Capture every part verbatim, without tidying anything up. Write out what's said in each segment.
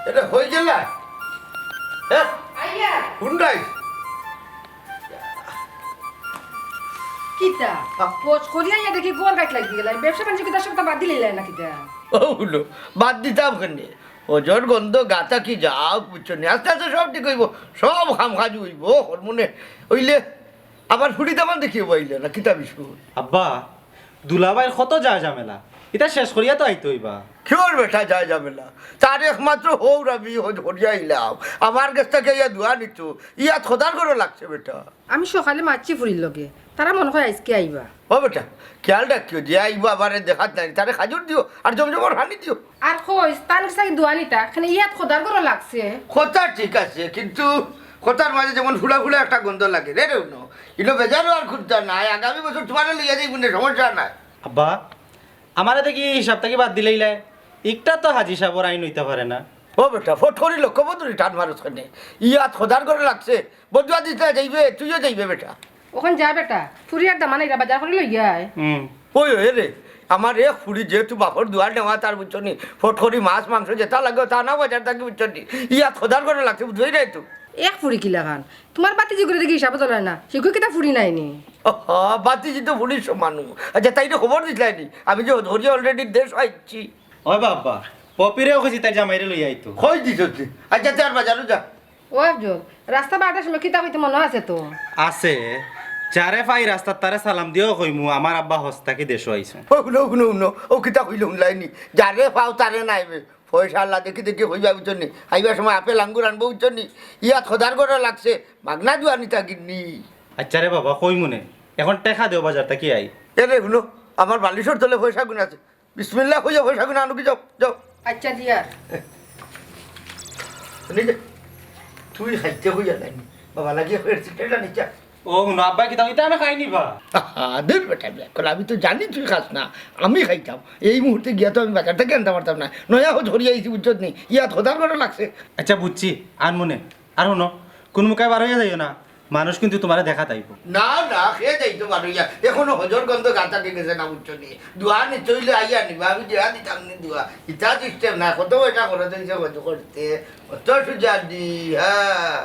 এটা হয়ে গেল? হ্যাঁ। আইয়া। কোনটাই? কিতা? আ- কোচ করিয়া ইয়া দেখি গোয়ার গাছ লাগি গেল। ব্যবসা বাণিজ্য কিতা সবতা বাদ দিলে না কিতা? ও হলো, বাদ দিতাম কেনে? হজর গন্ধ গাতা কি যাও, বুঝছো নি? আস্তে আস্তে সব ঠিক হইব, সব কাম কাজ হইব। হরমোনে হইলে আবার ফুড়ি দামান দেখিয়ে বইলে না, কিতা বিষয়? আব্বা, দুলাভাইর কত যায় ঝামেলা, ইতা শেষ করিয়া তো আইতে হইবা। কিওর বেটা যায় ঝামেলা? তার একমাত্র হৌর আমি হজ করিয়া আইলাম, আমার গেছ থাকি ইয়া দোয়া নিত, ইয়াত খোদার করে লাগছে বেটা। আমি সকালে মাতছি ফুড়ির লগে, তারা মনে হয় আইজকে আইবা। ও বেটা, খেয়াল রাখিও যে আইব আবার দেখাত নাই, তারে খাজুর দিও আর জমজমর পানি দিও। আর কইস, তান কিসাকে দোয়া নিতা, খানে ইয়াত খোদার করে লাগছে। কথা ঠিক আছে, কিন্তু কথার মাঝে যেমন ফুলা ফুলা একটা গন্ধ লাগে রে, রে উনো। ইনো বেজারও আর খুঁজতে নাই, আগামী বছর তোমারে লইয়া যাইব না, সমস্যা নাই। আব্বা, আমারে দেখি হিসাব থাকি বাদ দিলাইলায়, একটা তো হাজি সাবর আইন হইতা পারে না। ও বেটা, ফট করি লক্ষ্য বদুরি টান মারস কেনে? ইয়াত খোদার করে লাগছে, বদুয়া দিতে যাইবে, তুইও যাইবে বেটা। ওখান যা বেটা, ফুড়ি আর দামান এরা বাজার করে লইয়া আয়। হুম। ওই ওই রে, আমার এক ফুড়ি যেহেতু বাপর দুয়ার নেওয়া তার, বুঝছো নি, ফট করি মাছ মাংস যেটা লাগে তা না বাজার থাকি, বুঝছো নি, ইয়াত খোদার করে লাগছে, বুঝবই না তো। এক ফুড়ি কিলাখান, তোমার বাতিজি করে দেখি হিসাবে চলে না, সে কিতা ফুড়ি নাইনি। বাতিজি তো ফুড়ির সমানু। আচ্ছা, তাইরে খবর দিছলায়নি? আমি যে ধরিয়া already দেশ আইছি। ওই বাবা, পপিরেও কইছি তাই জামাইরে লইয়া আইতো। কই দিছ তুই? আচ্ছা, তুই আর বাজারও যা। ও আফজল, রাস্তা বারোটার সময় কিতা কইতে মনে আছে তো? আছে, যারে পাই রাস্তাত তারে সালাম দিও কইমু, আমার আব্বা হজ থাকি দেশো আইছইন। ও হুনো, হুনো, হুনো, ও কিতা কইলে হুনলায়নি? যারে পাও তারে নাইবে। পয়সা আল্লাহ দেখি দেখি কইবা, বুঝছো নি? আইবার সময় আপেল আঙ্গুর আনবো, বুঝছো নি? ইয়াত খোদার করে লাগছে, মাগনা দুয়া নিতা গিন্নি। আচ্ছা রে বাবা, কইমুনে, এখন টেকা দেও বাজার থাকি আই। এরে হুনো, আমার বালিশর তলে পয়সা গুণ আছে, বিসমিল্লাহ কইয়া পয়সা গুণ আনো কি, যাও, যাও। আচ্ছা দিয়ার। নিজে তুই খাইতে কইয়া যায়নি, বাবা লাগিয়া ফের সিগারেট আনিছা। ও হুনো আব্বা, কিতা ইতা আমি খাইনি বা। দূর বেটা, বিয়া কর, আমি তো জানি তুই খাস না, আমি খাইতাম। এই মুহূর্তে গিয়া তো আমি বাজার থাকি আনতাম পারতাম না, নয়া হজ করিয়া আইছি, বুঝছত নি? ইয়াত খোদার করে লাগছে। আচ্ছা বুঝছি, আনমুনে। আর হুনো, কুনু মুখায় বার হইয়া যাইও না, মানুষ কিন্তু তোমারে দেখাত আইবো। না না, খেয়ে যাইতো পারো ইয়া, এখনো হজর গন্ধ গা থাকি গেছে না, বুঝছো নি? দোয়া নিতে হইলে আইয়া নিবা, আমি দেয়া দিতাম নি দোয়া। ইতা সিস্টেম না, কত পয়সা খরচ হইছে হজ করতে, অত সুজা নি, হ্যাঁ।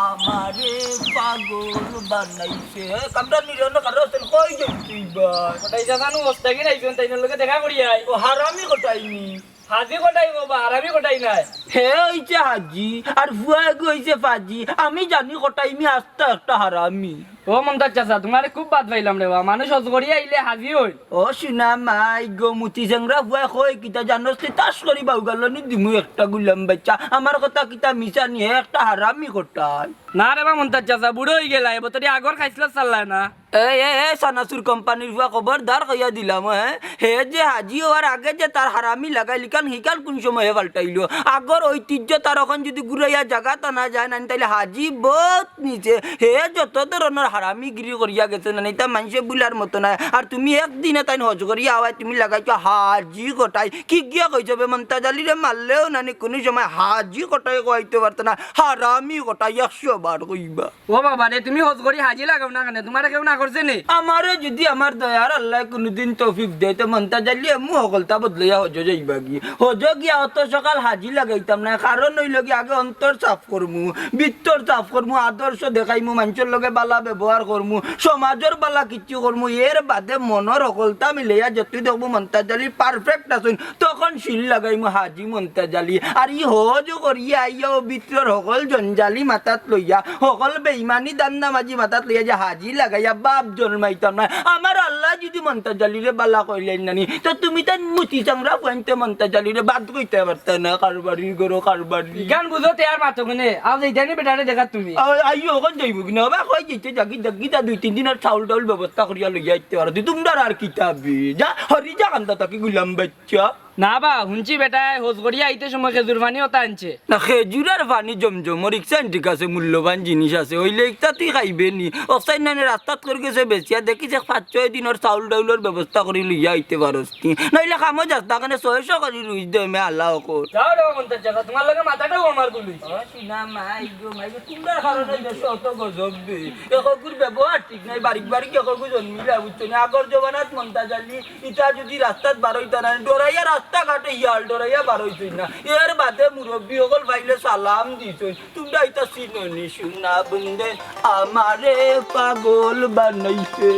আমারে পাগল বানাইছে। কামরা নিরন কারো সেন কই যাইছি বা? কটাই যা জানো, ওস্তাগি নাই জন, তাইনর লগে দেখা করি আই। ও হারামি কটাইনি। হাজি কটাই গো বা, হারামি কটাই নাই। হে হইছে হাজি, আর ফুয়া গো হইছে ফাজি। আমি জানি কটাই মি আস্তা একটা হারামি। ও মন্তাজ চাচা, তোমারে খুব বাদ পাইলাম রে বা। মানুষ হজ করি আইলে হাজি হই। ও সুনা মাই গো, মুতি চেংরা ফুয়া কই কিতা জানোস তুই? তাস করি বাউগালনি দিমু একটা গুলাম বাচ্চা। আমার কথা কিতা মিছা নি? হে একটা হারামি কটাই। না রে বা মন্তাজ চাচা, বুড়ো হই গেলা, এবার তোর আগর খাইছলত চাল্লায় না। এই, এই, এই, সানাসুর কোম্পানির ফুয়া খবরদার কইয়া দিলাম, হ্যাঁ? হে যে হাজি হওয়ার আগে যে তার হারামি লাগাইল, ইখান হিখান কোন সময়ে পাল্টাইলো? আগর ঐতিহ্য তার অখন যদি ঘুরাইয়া জাগাত আনা যায় না, তাইলে হাজি বহুত নিচে। হে যত ধরনর হারামিগিরি করিয়া গেছে না, ইতা মানষে বুলার মতো নায়। আর তুমি একদিনে তাইন হজ করিয়া আওয়ায় তুমি লাগাইছো হাজি কটাই। কি গিয়া কইছো বে মন্তাজ আলীরে মারলেও নানি কুনু সময় হাজি কটাই কইতে পারতো না, হারামি কটাই একশো বার কইবা। ও বাবা রে, তুমি হজ করি হাজি লাগাও না কেনে? তোমারে কেউ না করছে নি? আমারে যদি আমার দয়ার আল্লায় কুনুদিন তৌফিক দেয়, তো মন্তাজ আলী এমু হকলতা বদলাইয়া হজ যাইবাগি। হজ গিয়া অত সকাল হাজি লাগাইতাম না, কারণ অইলো গি আগে অন্তর সাফ করমু, ভিতর সাফ করমু, আদর্শ দেখাইমু, মানষর লগে বালা ব্যবহার করমু, সমাজর বালা কিচ্ছু করমু, এর বাদে মনর হকলতা মিলাইয়া যতই দেখমু মন্তাজ আলী perfect আছইন, তখন সিল লাগাইমু হাজি মন্তাজ আলী। আর ই হজ করিয়া আইয়াও ভিতরর হকল জঞ্জালি মাথাত লইয়া, হকল বেইমানি ধান্দাবাজি মাথাত লইয়া যে হাজি লাগাইয়া বাপ জন্মাইতাম না। আমার আল্লায় যদি মন্তাজ আলীরে বালা কইলাইন নানি, তো তুমি তাইন মুতি চাংরা ফুয়াইন্তে মন্তাজ আলীরে বাদ কইতায় পারতায় না, কারবারি গরো কারবারি। গান বুঝো তে আর মাতো কেনে? আও যাইতানি বেটারে দেখাত তুমি। আ-, আইও অখন যাইবো কি না? বাবা কই যাইতে জাগি জাগি তা দুই তিন দিনর চাউল টাউল ব্যবস্থা করিয়া লইয়া আইতে পারো। তুই তোমরা আর কিতা বে? যা, হরি যা কান্দা থাকি গুলাম বাচ্চা। না বা, হুনছি বেটায় হজ করিয়া আইতে সময় খেজুর পানি অতা আনছে। না, খেজুর আর পানি জমজম, ও রিক্সা ঠিক আছে, মূল্যবান জিনিস আছে, অইলে ইতা তুই খাইবে নি? অফসাইড নাইনে রাস্তাত করি গেছে বেচিয়া, দেখিস এক পাঁচ ছয় দিনর চাউল ডাউলর ব্যবস্থা করি লইয়া আইতে পারস নি। নাইলে কামো যাস না, কেনে ছয়শো করি রুইস দে মে আল্লাহ কর। যাও রে মন্তাজ চাচা, তোমার লগে মাথাটাও আমার গুলুই। ও সিনা মাই গো, মাই গো, তোমরার কারণে দেশে অত গজব বে। একগুর ব্যবহার ঠিক নাই, বারিক বারিক একগু জন্মিলা, বুঝছো নি? আগর জমানাত মন্তাজ আলী ইতা যদি রাস্তাত বারইতা না, ডরাইয়া রাস্তাঘাটে ইয়াল ডরাইয়া বারইছইন না। এর বাদে মুরব্বি অকল পাইলে সালাম দিছইন। তোমরা ইতা চিনো নি, সোনা বন্দে আমারে পাগল বানাইছে।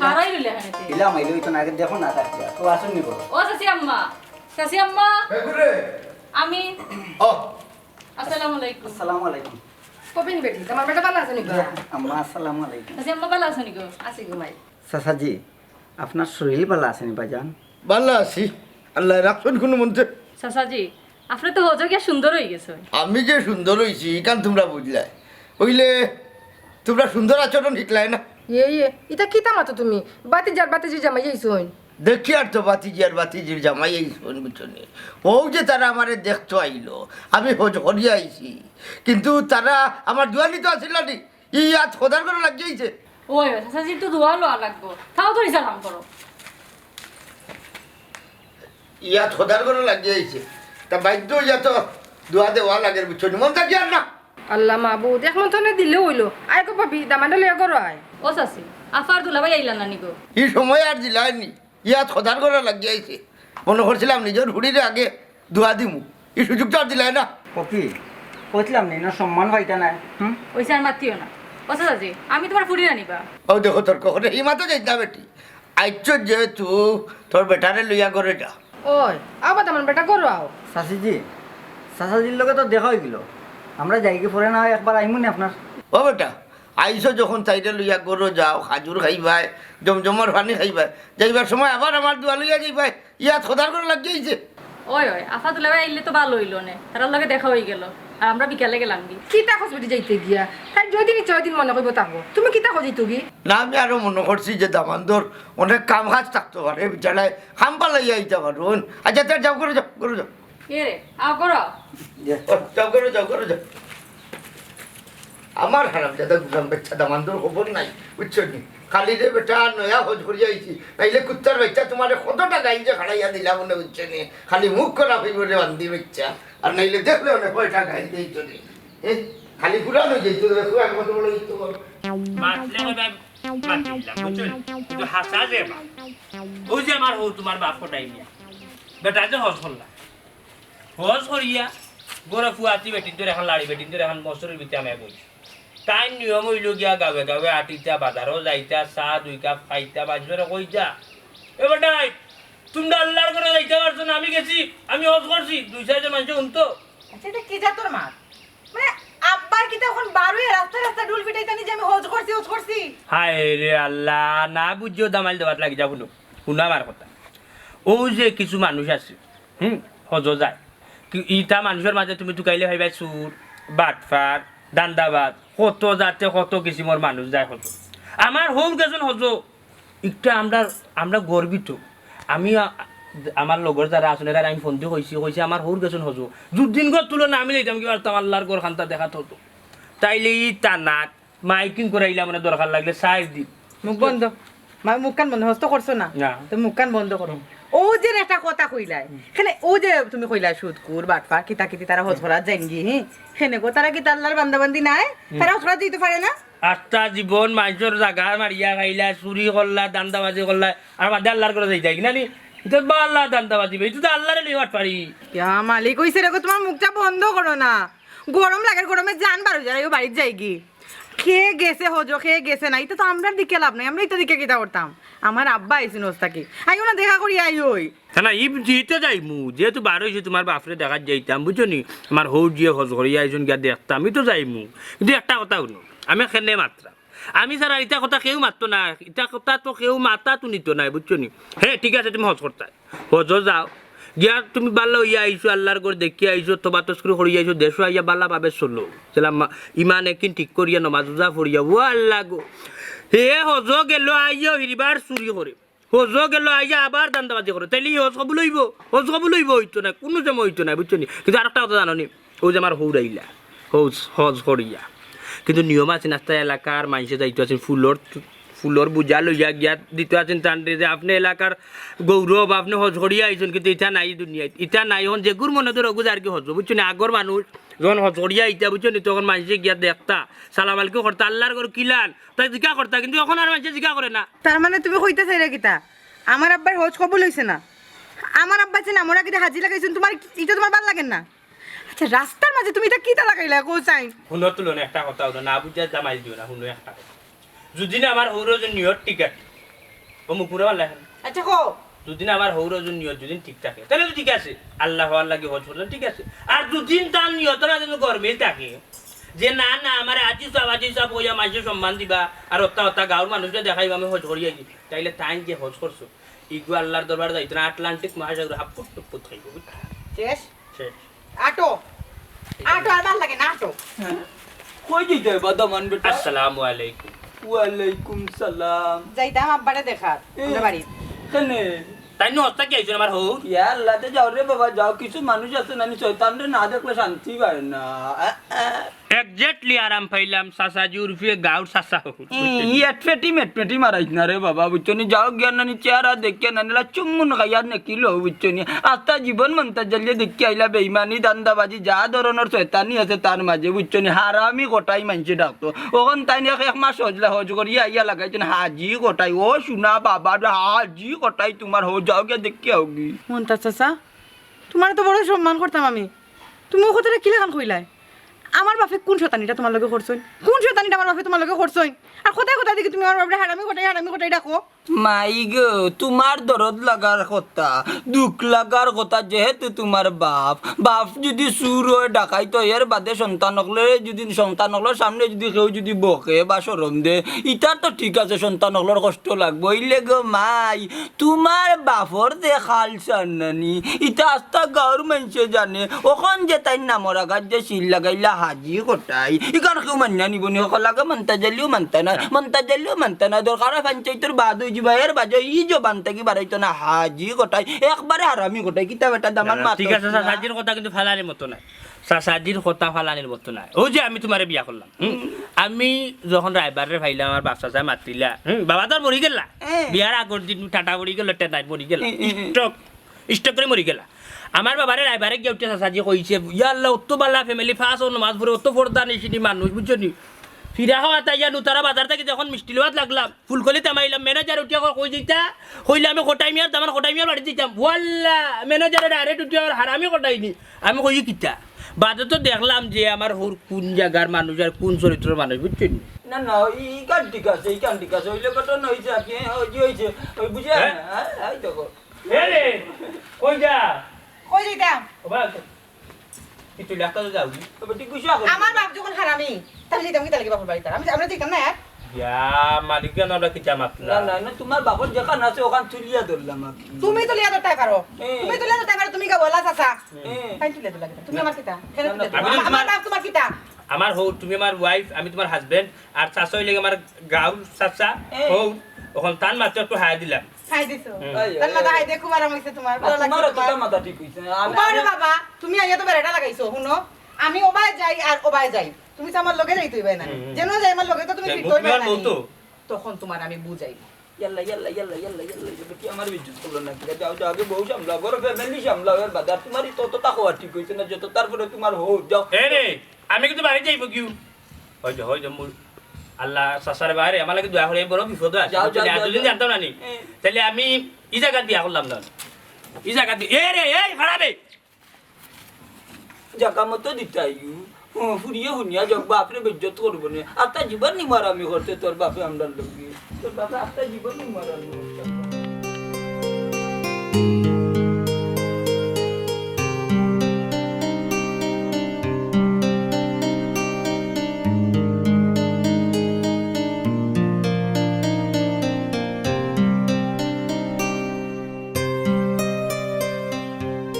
হারাই রইলে এখানে তে। ইলা মাইলে হইতো না, আগে দেখো না তাকিয়া। তো আসুন নি বলো। ও চাচি আম্মা, চাচি আম্মা। কে করে? আমি। ও। আসসালামু আলাইকুম। আসসালামু আলাইকুম। কবিন বেটি, তোমার বেটা ভালা আছে নি গো? আম্মা, আসসালামু আলাইকুম। চাচি আম্মা ভালা আছে নি গো? আছি গো মাই। চাচাজি, আপনার শরীর ভালা আছে নি বাজান? ভালা আছি, আল্লায় রাখছইন কুনুমন্তে। চাচাজি, আপনে তো হজো গিয়া সুন্দর অইগেছইন। আমি যে সুন্দর অইছি, ইখান তোমরা বুঝলায়। অইলে তোমরা সুন্দর আচরণ শিখলায় না। ইয়ে, ইয়ে, ইতা কিতা মাতো তুমি? বাতিজার বাতিজির জামাই আইছইন। দেখিয়ার তো বাতিজার বাতিজির জামাই আইছইন, বুঝছো নি? অউ যে তারা আমারে দেখতো আইলো, আমি হজ করিয়া আইছি। কিন্তু তারা আমার দোয়া নিতো আছিল না নি? ই ইয়াত খোদার করে লাগিয়া আইছে। ওই, ওই, চাচাজি তো দোয়া লওয়া লাগবো। তাও তো ইসা কাম করো। ইয়াত খোদার করে লাগিয়া আইছে। তা বাধ্য অইয়া তো দোয়া দেওয়া লাগের, বুঝছো নি? মন থাকিয়ার না। আল্লাহ মাবুদ, এক মন তনে দিলে অইলো। আয় গো ভাবি, দামান্দরে লইয়া ঘরো আয়। ও চাচি, আফার দুলাভাই আইলা না নি গো? ই সময় আর দিলায় নি। ইয়াত খোদার করে লাগিয়া আইছে। মনো করছিলাম নিজর ফুড়িরে আগে দোয়া দিমু। ই সুযোগ তো আর দিলায় না। পপি, কইছিলাম নি, না সম্মান পাইতা নায়। হুম? ওই স্যার মাতিও না। ও চাচাজি, আমি তোমার ফুড়িরে আনিবা। অউ দেখো তর্ক করে, ই মাতো যাইতা বেটি। আইচ্ছ যেহেতু, তোর বেটারে লইয়া ঘরে যা। ওই, আবার আমার বেটা ঘরো আও। চাচিজি, চাচাজির লগে তো দেখা অইগেলো। আমরা যাইগি, পরে না হয় একবার আইমু নি আপনার। ও বেটা, আইছো যখন তাইরে লইয়া ঘরো যাও, খাজুর খাইবায়, জমজমর পানি খাইবায়, যাইবার সময় আবার আমার দোয়া লইয়া যাইবায়, ইয়াত খোদার করে লাগিয়া আইছে। ওই, ওই, আফা দুলাভাই আইলে তো ভালা অইলো নে, তারার লগে দেখা অইগেলো, আর আমরা বিকালে গেলামগি। কিতা কস বেটি যাইতে গিয়া? তাই যেদিন ইচ্ছা ওইদিন মনো কইবো থাকবো। তুমি কিতা কস যাইতো গি? না, আমি আরো মনো করছি যে দামান্দর অনেক কাম কাজ থাকতো পারে, বিচারায় কাম পালাইয়া আইতা পারইন। আচ্ছা, তে যাও, ঘরো যাও, ঘরো যাও। এ রে, আও ঘরো। ও, যাও, ঘরো যাও, ঘরো যাও। আমার হারামজাদা গুলাম বাচ্চা দামান্দর খবর নাই, বুঝছো নি? খালি রে বেটা, নয়া হজ করিয়া আইছি, নাইলে কুত্তার বাচ্চা তোমারে কতটা গাইল যে খাড়াইয়া দিলাম মনে, বুঝছো নি? খালি মুখ করা হইব রে বান্দি বাচ্চা, আর নাইলে দেখলে অনেক কয়টা গাইল দিত নি। এ, খালি পুরান অই যাইতো, দেখো, এক বছর বলে দিত বল। মাতলে কইবা, মাতিলাম, বুঝছো নি? কিন্তু হাসা যে বা। ওই যে আমার হউ তোমার বাপ কটাই নিয়া। বেটা যে হজ করলা। হজ করিয়া, ঘরো ফুয়াতি বেটিন্তর এখন লাড়ি, বেটিন্তর এখন মসুরির ভিতরে আমি বই। তাইর নিয়ম অইলো গিয়া গাঁওয়ে গাঁওয়ে আটিতা, বাজারো যাইতা, চা দুই কাপ খাইতা, বাজারো কইতা, "এ বেটাই, তুমরা আল্লার ঘরো যাইতা পারছো না, আমি গেছি, আমি হজ করছি।" দুই চাইরজন মানষে হুনতো। আচ্ছা, ইটা কি জাতর মাত? মানে, আব্বায় কিতা অখন বারইয়া রাস্তায় রাস্তায় ঢুল পিটাইতা নি যে আমি হজ করছি, হজ করছি? হায় রে আল্লা, না বুঝিও দামাইল দেওয়াত লাগি যাও, হুনো, হুনো আমার কথা। অউ যে কিছু মানুষ আছে, হুম, হজো যায়। কি, ইতা মানুষর মাঝে তুমি তুকাইলে পাইবায় চুর, বাটপার, ধান্দাবাজ, কত জাতে কত কিসিমর মানুষ যায় হজো। আমার হউর গেছইন হজো, ইটা আমরা, আমরা গর্বিত। আমি আ-, আমার লগর যারা আছইন, এরারে আমি ফোন দি কইছি, কইছি, "আমার হউর গেছইন হজো। যুদিন গো তুলো না, আমি যাইতাম কি পারতাম আল্লার ঘর খান্তা দেখাত হতো।" তাইলে ই তানাত মাইকিং করাইলা মানে দরকার লাগলে সাইজ দি। মুখ বন্ধ। মা, মুখখান বন্ধ, হস্ত করছো না? না। তো মুখখান বন্ধ করো। অউ যে একটা কথা কইলায়, এখানে অউ যে তুমি কইলায় সুদখুর, বাটপার, কিতা কিতি তারা হজ করাত যাইনগি, হি? হেনে গো, তারা কিতা আল্লার বান্দা বান্দি নায়? তারা হজ করাত যাইতো পারে না? আস্তা জীবন মানষর জাগা মারিয়া খাইলা, চুরি করলা, ধান্দাবাজি করলা, আর বাদে আল্লার ঘরো যাইতায় গি না নি? ইতা বা আল্লার ধান্দাবাজি বে, ইতা তো আল্লারে লইয়া বাটপারি। ইয়া মালিক, অইছে রে গো, তোমার মুখটা বন্ধ করো না। গরম লাগের, গরমে জান বার অই যায়, অউ বাড়িত যাইগি। কে গেছে হজো, কে গেছে না, ইতা তো আমরার দেখিয়া লাভ নাই, আমরা ইতা দেখিয়া কিতা করতাম? আমার আব্বা আইছইন হজ থাকি, আইও না, দেখা করি আইও। না, না, ই, ই তো যাইমু, যেহেতু বার অইছি তোমার বাফরে দেখাত যাইতাম, বুঝছো নি? আমার হউর জিয়ে হজ করিয়া আইছইন গিয়া দেখতাম, ই তো যাইমু। কিন্তু একটা কথা হুনো, আমি কেনে মাতরাম, আমি ছাড়া ইতা কথা কেউ মাততো না, ইতা কথা তো কেউ মাথাত নিতো নায়, বুঝছো নি? হে, ঠিক আছে, তুমি হজ করতায়, হজো যাও, গিয়া তুমি ভালা অইয়া আইছো, আল্লার ঘর দেখিয়া আইছো, তওবা তজকির করিয়া আইছো, দেশো আইয়া ভালাভাবে চলো। সালাম, ইমান একিন ঠিক করিয়া নমাজ রোজা পড়িয়া, ও আল্লা গো, হে হজো গেলো, আইয়াও হিরবার চুরি করে। হজও গেল, আইয়া আবার ধান্দাবাজি করে, তাইলে ই হজ কবুল অইবো? হজ কবুল অইবো? অইতো নায়, কুনু সময় অইতো নায়, বুঝছো নি? কিন্তু আরোকটা কথা জানো নি, অউ যে আমার হউর আইলা, হজ, হজ করিয়া, কিন্তু নিয়ম আছে না, আস্তা এলাকার মানষে যাইতো আছইন ফুলর, ফুলর বুঝা লইয়া গিয়া দিতো আছইন তানরে যে আপনে এলাকার গৌরব, আপনে হজ করিয়া আইছইন, কিন্তু ইতা নাই দুনিয়াত, ইতা নাই। অখন যেগুর মনো ধরো অগু যারগি হজ, বুঝছো নি? আগর মানুষ যখন হজ করিয়া আইতা, বুঝছো নি, তখন মানষে গিয়া দেখতা, সালাম আলাইকুম করতা, আল্লার ঘর কিলান, তাই জিকা করতা, কিন্তু অখন আর মানষে জিকা করে না। তার মানে তুমি কইতা চাইরা কিতা? আমার আব্বার হজ কবুল অইছে না? আমার আব্বা যে নামরা কিতা হাজি লাগাইছইন, তুমার ইটা তুমার ভালা লাগের না? আচ্ছা, রাস্তার মাঝে তুমি ইটা কিতা লাগাইলা, কও চাই? হুনো তুলনা, একটা কথা হুনো, না বুঝিয়া দামাইল দিও না, হুনো একটা কথা। যুদি না আমার হউর অজুর নিয়ত ঠিক থাকে, ও মুকুরে মারলা কেনে? আচ্ছা, কও। যুদি না আমার হউর অজুর নিয়ত যুদি ঠিক থাকে, তাইলে তো ঠিক আছে, আল্লাহ হওয়ার লাগি হজ করছইন, ঠিক আছে। আর যুদি তান নিয়তর মাঝে যদি গরমিল থাকে, যে না, না, আমারে হাজি সাব, হাজি সাব কইয়া মানষে সম্মান দিবা, আর অতা অতা গাঁওর মানুষরে দেখাইবা আমি হজ করিয়া আইছি, তাইলে তাইন যে হজ করছো, ইগু আল্লার দরবারে যাইতো না, আটলান্টিক মহাসাগর হাপুট টুপুট খাইবো, বুঝছো? শেষ? শেষ। আটো। আটো, আর ভালা লাগে না, আটো। কই যাইতায় বা দামান বেটা? আসসালামু আলাইকুম। ওয়ালাইকুম সালাম। যাইতাম আব্বারে দেখাত, এ, আমরার বাড়ি। কেনে? তাইন নু হস্তা কি আইছইন আমার হউর? ইয়া আল্লাহ, তে যাও রে বাবা, যাও। কিছু মানুষ আছে নানি, শয়তানরে না দেখলে শান্তি পায় না। আ, আ। Exactly আরাম পাইলাম, চাচাজি উরফে গাঁওর চাচা হউর। ই, ই এটফেটি মেটফেটি মারাইছ না রে বাবা, বুঝছো নি? যাও গিয়া নানি চেহারা দেখিয়া নানি লা চুম্বন খাইয়া নেকি লও, বুঝছো নি? আস্তা জীবন মন্তাজ জালিয়ে দেখিয়া আইলা বেইমানি, ধান্দাবাজি, যা ধরনর শয়তানি আছে তার মাঝে, বুঝছো নি? হারামি কটাই মানষে ডাকতো। অখন তাইন এক, এক মাস হজলা হজ করিয়া আইয়া লাগাইছইন হাজি কটাই। ও সোনা বাবা, হাজি কটাই তুমার হজ, যাও গিয়া দেখিয়া আওগি। মন্তাজ চাচা, তুমারে তো বড় সম্মান করতাম আমি, তুমি অউ কথাটা কিলাখান কইলায়? আমার বাফে কুন শয়তানিটা তুমার লগে করছইন? কুন শয়তানিটা আমার বাফে তুমার লগে করছইন? আর কথায় কথায় দেখি তুমি আমার বাফরে হারামি কটাই, হারামি কটাই ডাকো। মাই গো, তুমার দরদ লাগার কথা, দুখ লাগার কথা, যেহেতু তুমার বাফ, বাফ যুদি চুর অয়, ডাকাইত অয়, এর বাদে সন্তান অকলরে যুদি, সন্তান অকলর সামনে যুদি কেউ যুদি বকে বা শরম দে, ইতার তো ঠিক আছে, সন্তান অকলর কষ্ট লাগবো। অইলে গো মাই, তুমার বাফর যে খাল চান্নানি, ইতা আস্তা গাঁওর মানষে জানে। অখন যে তাইন নামর আগাত যে সিল লাগাইলা হাজি কটাই, ইখান কেউ মানিয়া নিবো নি? হকল আগে মন্তাজ আলিও মানতা নায়, মন্তাজ আলিও মানতা নায়। দরকার অয় পঞ্চাইতর বাদ অইযিবা, এর বাদে ই জবান থাকি বারাইতো না হাজি কটাই, একবারে হারামি কটাই। কিতা বেটা দামান না, না, মাত ঠিক আছে, না। চাচাজির কথা কিন্তু ফালানির মতো নায়। চাচাজির কথা ফালানির মতো নায়। অউ যে আমি তুমারে বিয়া করলাম, হুম? হুম। আমি যখন রায়বাররে পাইলাম, আমার বাফ চাচায় মাতিলা, হুম, বাবা তো আর মরি গেলা। হ্যাঁ। বিয়ার আগর দিন টাটা পড়ি গেল, টেনাইট মরি গেলা। হুম, হুম, হুম। Stroke, stroke করি মরি গেলা। আমার বাবারে রায়বারে গিয়া উঠিয়া চাচাজি কইছে, "ইয়া আল্লাহ, অত বালা family, পাঁচ অক্ত নমাজ পড়ে, অত পর্দানিশিন মানুষ, বুঝছো নি?" ফিরা হওয়াত আইয়া নুতারা বাজার থাকি যখন মিষ্টি লওয়াত লাগলাম, ফুলকলিত নামিলাম, manager উঠিয়া কয়, "কই যাইতা?" কইলে, "আমি কটাই মিয়ার দামান, কটাই মিয়ার বাড়িত যাইতাম।" ওয়াল্লা, manager direct উঠিয়া কয়, "হারামি কটাই নি।" আমি কই, "কিতা?" বাদে তো দেখলাম যে আমার হউর কুন জাগার মানুষ আর কুন চরিত্রর মানুষ, বুঝছো নি? না, না, ই, ইখান ঠিক আছে, ইখান ঠিক আছে। অইলে ঘটনা অইছে আর কি, হ্যাঁ, অউ যে অইছে, অউ বুঝে হ্যাঁ? না, হ্যাঁ, এই দেখো। এ রে, কই যা? কই যাইতাম? ও ভাই, কি তুই ডাক্তার যাও নি? তবে তুই গুছা কর। আমার বাফ যখন হারামি, তাইলে যাইতাম কিতা লাগি বাফর বাড়িত? আমি, আমরা যাইতাম না আর। ইয়া, মালিক জান, আমরা কিতা মাতলা? না, না, না, তুমার বাফর যেখান আছে, ওখান তুলিয়া ধরলাম আর কি। তুমি তুলিয়া ধরতায় পারো। এ। তুমি তুলিয়া ধরতায় পারো, তুমি গাওয়ালা চাচা। এ। তাইন তুলিয়া ধরলা কিতা? তুমি আমার কিতা? কেনে না, না, তুলিয়া ধরলা? আমি তো আমার তুমার বাফ তুমার কিতা? আমার হউর, তুমি আমার wife, আমি তুমার husband, আর চাচা অইলে আমার গাঁওর চাচা, এ। হউর, অখন তান মাতে একটু হাই দিলাম। হাই দিছো? হুম। তার মাথা হাই দিয়ে খুব আরাম অইছে তুমার, আর ভালা লাগছে তুমারও তো তুমার। তার মাথা ঠিক অইছে। আমি, উবারে আমি বাবা, তুমি আইয়া তো বেড়াটা লাগাইছো, হুনো, আমি ওবায় যাই আর ওবায় যাই, তুমি তো আমার লগে যাইতে অইবায় না। হুম, হুম। যেন যাই আমার লগে তো তুমি যাই, ফিরতে অইবায় না। বউ তো। তখন তুমার আমি বুঝাই। ইয়াল্লা, ইয়াল্লা, ইয়াল্লা, ইয়াল্লা, ইয়াল্লা, ইয়াল্লা, কি আমার ইজ্জত করলো না? যাও, যাও, আগে বউ সামলাও, ঘরো family সামলাও, এর বাদে আর তুমার তো, তো তাকো আর ঠিক অইছে না, যত তারপরে তুমার হউর, যাও। এ রে, আমি কিন্তু বাড়ি যাইবো কিউ? অউ যে, অউ যে, মুই, আল্লাহ, চাচার বাইরে, আমার লাগি দোয়া করি, আমি বড় বিপদো আছি। যাও, যাও, যাও, এতদিন যাও। জানতাম না নি। এ। তাইলে আমি ই জাগাত বিয়া করলাম না। ই জাগাত বি-, এ রে, এই খারাপে। জাগা মতো দিতাইও। ও, ফুরিয়ে হুনিয়া যাক, বাপরে বেইজ্জত করবো নে। আস্তা জীবন নিমার আমি করতে তোর বাপে আমরার লগে। তোর বাপে আস্তা জীবন নিমার আমি করতে।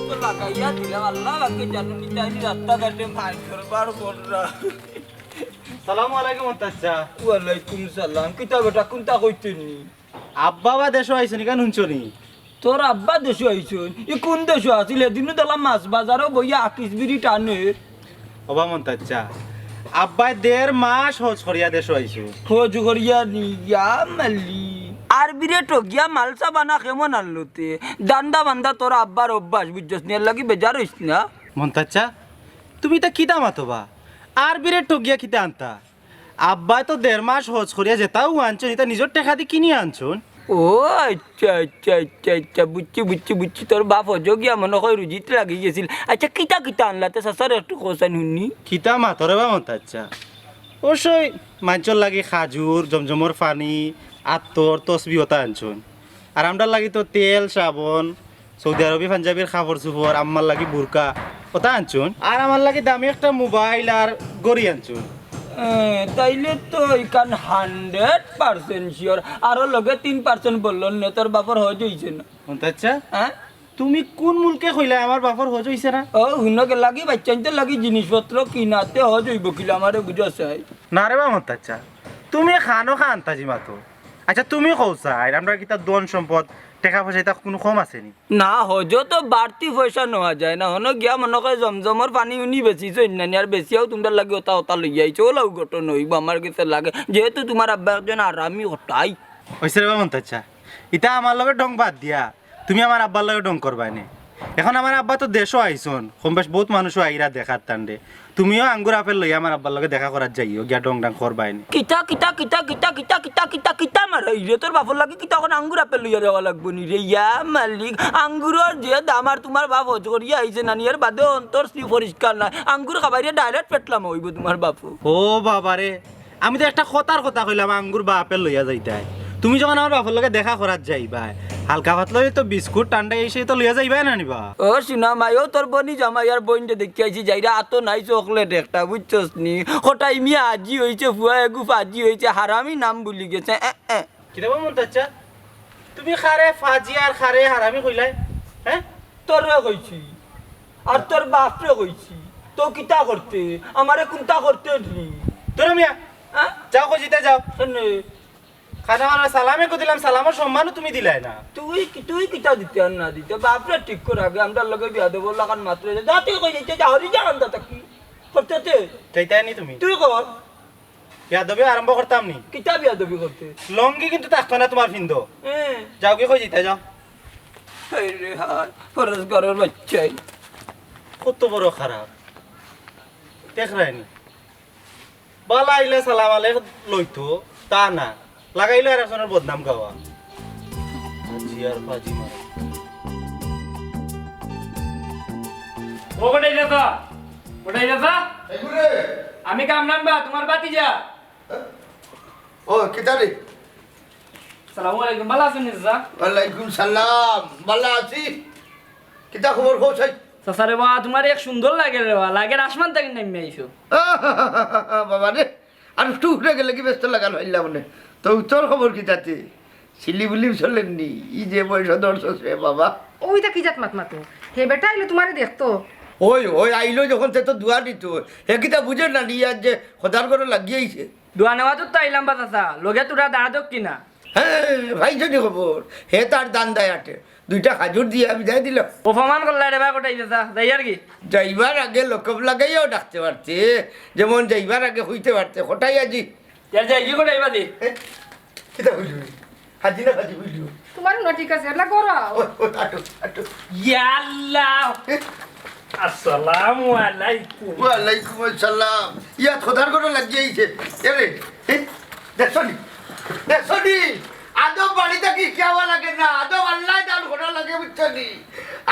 তো লাগাইয়া দিলাম, আল্লাহ বাকি জানে নি, তাইন রাস্তাঘাটে মাইর করবার বলরা। সালামু আলাইকুম, আত্তাচ্ছা। ওয়ালাইকুম সালাম। কিতা বেটা, কুনটা কইতে নি? আব্বা বা দেশো আইছইন, ইখান হুনছো নি? তোর আব্বা দেশো আইছইন? ই কুন দেশো আছিল? এদিনও দেখলাম মাছ বাজারো বইয়া আকিস বিড়ি টানের। ওবা মন্তাজ চাচা, আব্বায় দেড় মাস হজ করিয়া দেশো আইছইন। হজ করিয়া নি? ইয়া মালি। আরবিরে ঠগিয়া মালসা বানা কেমন আনলো তে? দান্দা বান্দা তোর আব্বার অভ্যাস, বুঝছস নি? এর লাগি বেজার অইস না। মন্তাজ চাচা, তুমি ইতা কিতা মাতো বা? আরবিরে ঠগিয়া কিতা আনতা? আব্বায় তো দেড় মাস হজ করিয়া যেতাউ আনছইন, ইতা নিজর টেকা দি কিনিয়া আনছইন। ও আচ্ছা, আচ্ছা, আচ্ছা, আচ্ছা, বুঝছি, বুঝছি, বুঝছি। তোর বাপ হজো গিয়া মনো কয় রুজিত লাগি গেছিল। আচ্ছা, কিতা কিতা আনলা তে চাচারে একটু কওছাইন হুনি। কিতা মাতরে বা মন্তাজ চাচা? অবশ্যই মাইনষর লাগি খাজুর, জমজমর পানি, আতর, তসবি অতা আনছইন। আর আমরার লাগি তো তেল, সাবন, সৌদি আরবি পাঞ্জাবির কাপড় চুপড়, আম্মার লাগি বুরকা, অতা আনছইন। আর আমার লাগি দামি একটা মোবাইল আর ঘড়ি আনছইন। এ, তাইলে তো ইখান hundred percent sure। আরো লগে তিন percent বললো নে, তোর বাপর হজ অইছে না। মন্তাজ চাচা, হ্যাঁ? তুমি কুন মুলকে কইলায় আমার বাপর হজ অইছে না? ও, হুনো গে লাগি, বাইচ্চাইন্তর লাগি জিনিসপত্র কিনাতে হজ অইবো কিলা, আমারে বুঝাছাই। না রে বা মন্তাজ চাচা, তুমি খানো খান তাজি মাতো। আচ্ছা, তুমি কওছাইন, আমরার কিতা ধন সম্পদ, টেকা পয়সা ইতা কুনু কম আছে নি? না, হজো তো বাড়তি পয়সা নেওয়া যায় না। হনো গিয়া মনো কয় জমজমর পানি উনি বেচিছইন না নি, আর বেচিয়াও তুমরার লাগি অতা অতা লইয়া আইছো, অলাউ ঘটনা অইবো আমার গেছে লাগে, যেহেতু তুমার আব্বা একজন হারামি কটাই। অইছে রে বা মন্তাজ চাচা, ইতা আমার লগে ঢং বাদ দিয়া তুমি আমার আব্বার লগে ঢং করবায় নে। এখন আমার আব্বা তো দেশো আইছইন, কম বেশ বউত মানুষও আইরা দেখার তানরে। তুমিও আঙ্গুর আপেল লইয়া আমার আব্বার লগে দেখা করাত যাইও, গিয়া ঢং ঢাং করবায় নে। কিতা, কিতা, কিতা, কিতা, কিতা, কিতা, কিতা, কিতা মারাইরে? তোর বাপর লাগি কিতা অখন আঙ্গুর আপেল লইয়া যাওয়া লাগবো নি রে? ইয়া মালিক, আঙ্গুরর যে দাম আর তুমার বাপ হজ করিয়া আইছে না নি, এর বাদে অন্তর শ্রী পরিষ্কার নায়। আঙ্গুর খাবাইরে direct পেটলাম অইবো তুমার বাপো। ও বাবা রে, আমি তো একটা কথার কথা কইলাম, আঙ্গুর বা আপেল লইয়া যাইতায়। তুমি যখন আমার বাপর লগে দেখা করাত যাইবায়, হালকা পাতলা অইলে তো বিস্কুট ঠান্ডা এই সেই তো লইয়া যাইবায় না নি বা? ও সোনা মাই, ও তোর বনি জামাই আর বইনরে দেখিয়া আইছি, যাইরা আতো নাই চকলেট একটা, বুঝছস নি? কটাই মিয়া আজি অইছে, ফুয়া এগু ফাজি অইছে, হারামি নাম ভুলি গেছে। এ, এ। কিতা বা মন্তাজ চাচা? তুমি কারে ফাজি আর কারে হারামি কইলায়? হ্যাঁ? তোরে কইছি, আর তোর বাপরে কইছি। তো কিতা করতে? আমারে কুনতা করতে নি? ধরো মিয়া, হ্যাঁ? যাও কইছি তাই যাও। কেনে? খানা খানা সালামে কো দিলাম, সালামর সম্মানও তুমি দিলায় না। তুই কি, তুই কিতা দিতে আর না দিতে? বাপরে ঠিক কর আগে, আমরার লগে বিয়াদবর লাখান মাতরে। যা তুই কই যাইতে, যা হরি যা আন্দা তাকি। করতে তে। যাইতায় নি তুমি? তুই কর। বিয়াদবি আরম্ভ করতাম নি? কিতা বিয়াদবি করতে? লঙ্গি কিন্তু থাকতো না তুমার ফিন্দো। হ্যাঁ। যাও কি কই যাইতায় যাও। হায় রে হায়, ফরজ ঘরর বাইচ্চাই। কত বড় খারাপ। দেখরায় নি? বালা আইলে সালাম আলাইক লইতো, তা না। লাগাইলো আরেকজনর বদনাম গাওয়া। ফাজি আর ফাজি মারে। ও কটাই দাদা, কটাই দাদা, এই ঘুরে। আমি কামরান বা, তুমার ভাতিজা। ও, কিতা রে? সালামু আলাইকুম, বালা আছইন নি চাচা? ওয়ালাইকুম সালাম, বালা আছি। কিতা খবর কও চাই? চাচা রে বা, তুমারে এক সুন্দর লাগে রে বা, লাগের আসমান থাকি নামি আইছো। বাবা রে, আর একটু উপরে গেলে কি ব্যস্ত লাগান হইলাম নে? তো তোর খবর কিতা তে? সিলিবুলিম চলের নি, ই যে বয়স ধরছস রে বাবা। ওইটা কি জাত মাত মাতো? হে বেটা আইলে তুমারে দেখতো। ওই, ওই আইলো যখন তে তো দোয়া দিত। হে কিতা বুঝে না নি, আর যে খোদার ঘরো লাগিয়া আইছে। দোয়া নেওয়াত তো আইলাম বা চাচা, লগে তোরা দাঁড়া দোক কিনা? হ্যাঁ, ভাই যদি খবর, হে তার দান দায় আটে। দুইটা খাজুর দিয়া বিদায় দিল। অপমান করলা রে বা কটাই চাচা, যাই আর কি। যাইবার আগে লকব লাগাইয়াও ডাকতে পারতে, যেমন যাইবার আগে কইতে পারতে, কটাই আজি। ইয়ার যাই কি কটাই বাদে? এ, কিতা কইলি? হাজি না হাজি কইলি? তুমার না ঠিক আছে, এলা করো। ওই, ওই, আটো, আটো। ইয়া আল্লাহ। এ? আসসালামু আলাইকুম। ওয়ালাইকুম আসসালাম। ইয়া খোদার ঘরো লাগিয়া আইছে। এ রে, এ, দেখছো নি? দেখছো নি? আদম বাড়ি থাকি কিয়াওয়া লাগে না, আদম আল্লাহ দান করা লাগে, বুঝছো নি?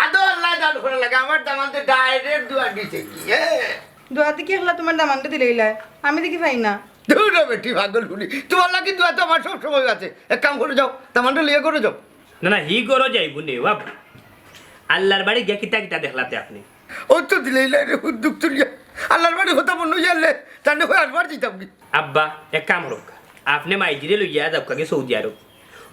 আদম আল্লাহ দান করা লাগে, আমার দামান্দে direct দোয়া দিছে কি, হ্যাঁ? দোয়া দেখি একলা তুমার দামান্দে দিলাইলায়, আমি দেখি পাই না। ধুর বেটি পাগল ফুলি, তুমার লাগি দোয়া তো আমার সব সময় আছে। এক কাম করো, যাও, দামান্দরে লইয়া ঘরো যাও। না, না, হি ঘরো যাইবো নে, বাবা। আল্লাহর বাড়ি গিয়া কিতা কিতা দেখলা তে আপনে? ও তো দিলাইলায় রে, হুদ্দুক তুলিয়া। আল্লাহর বাড়ি কথা মনে হইয়া আনলে, তাহলে কই আরবার যাইতাম কি? আব্বা, এক কাম করউক্কা, আপনে মাইজিরে লইয়া যাউক্কা গি সৌদি আরব।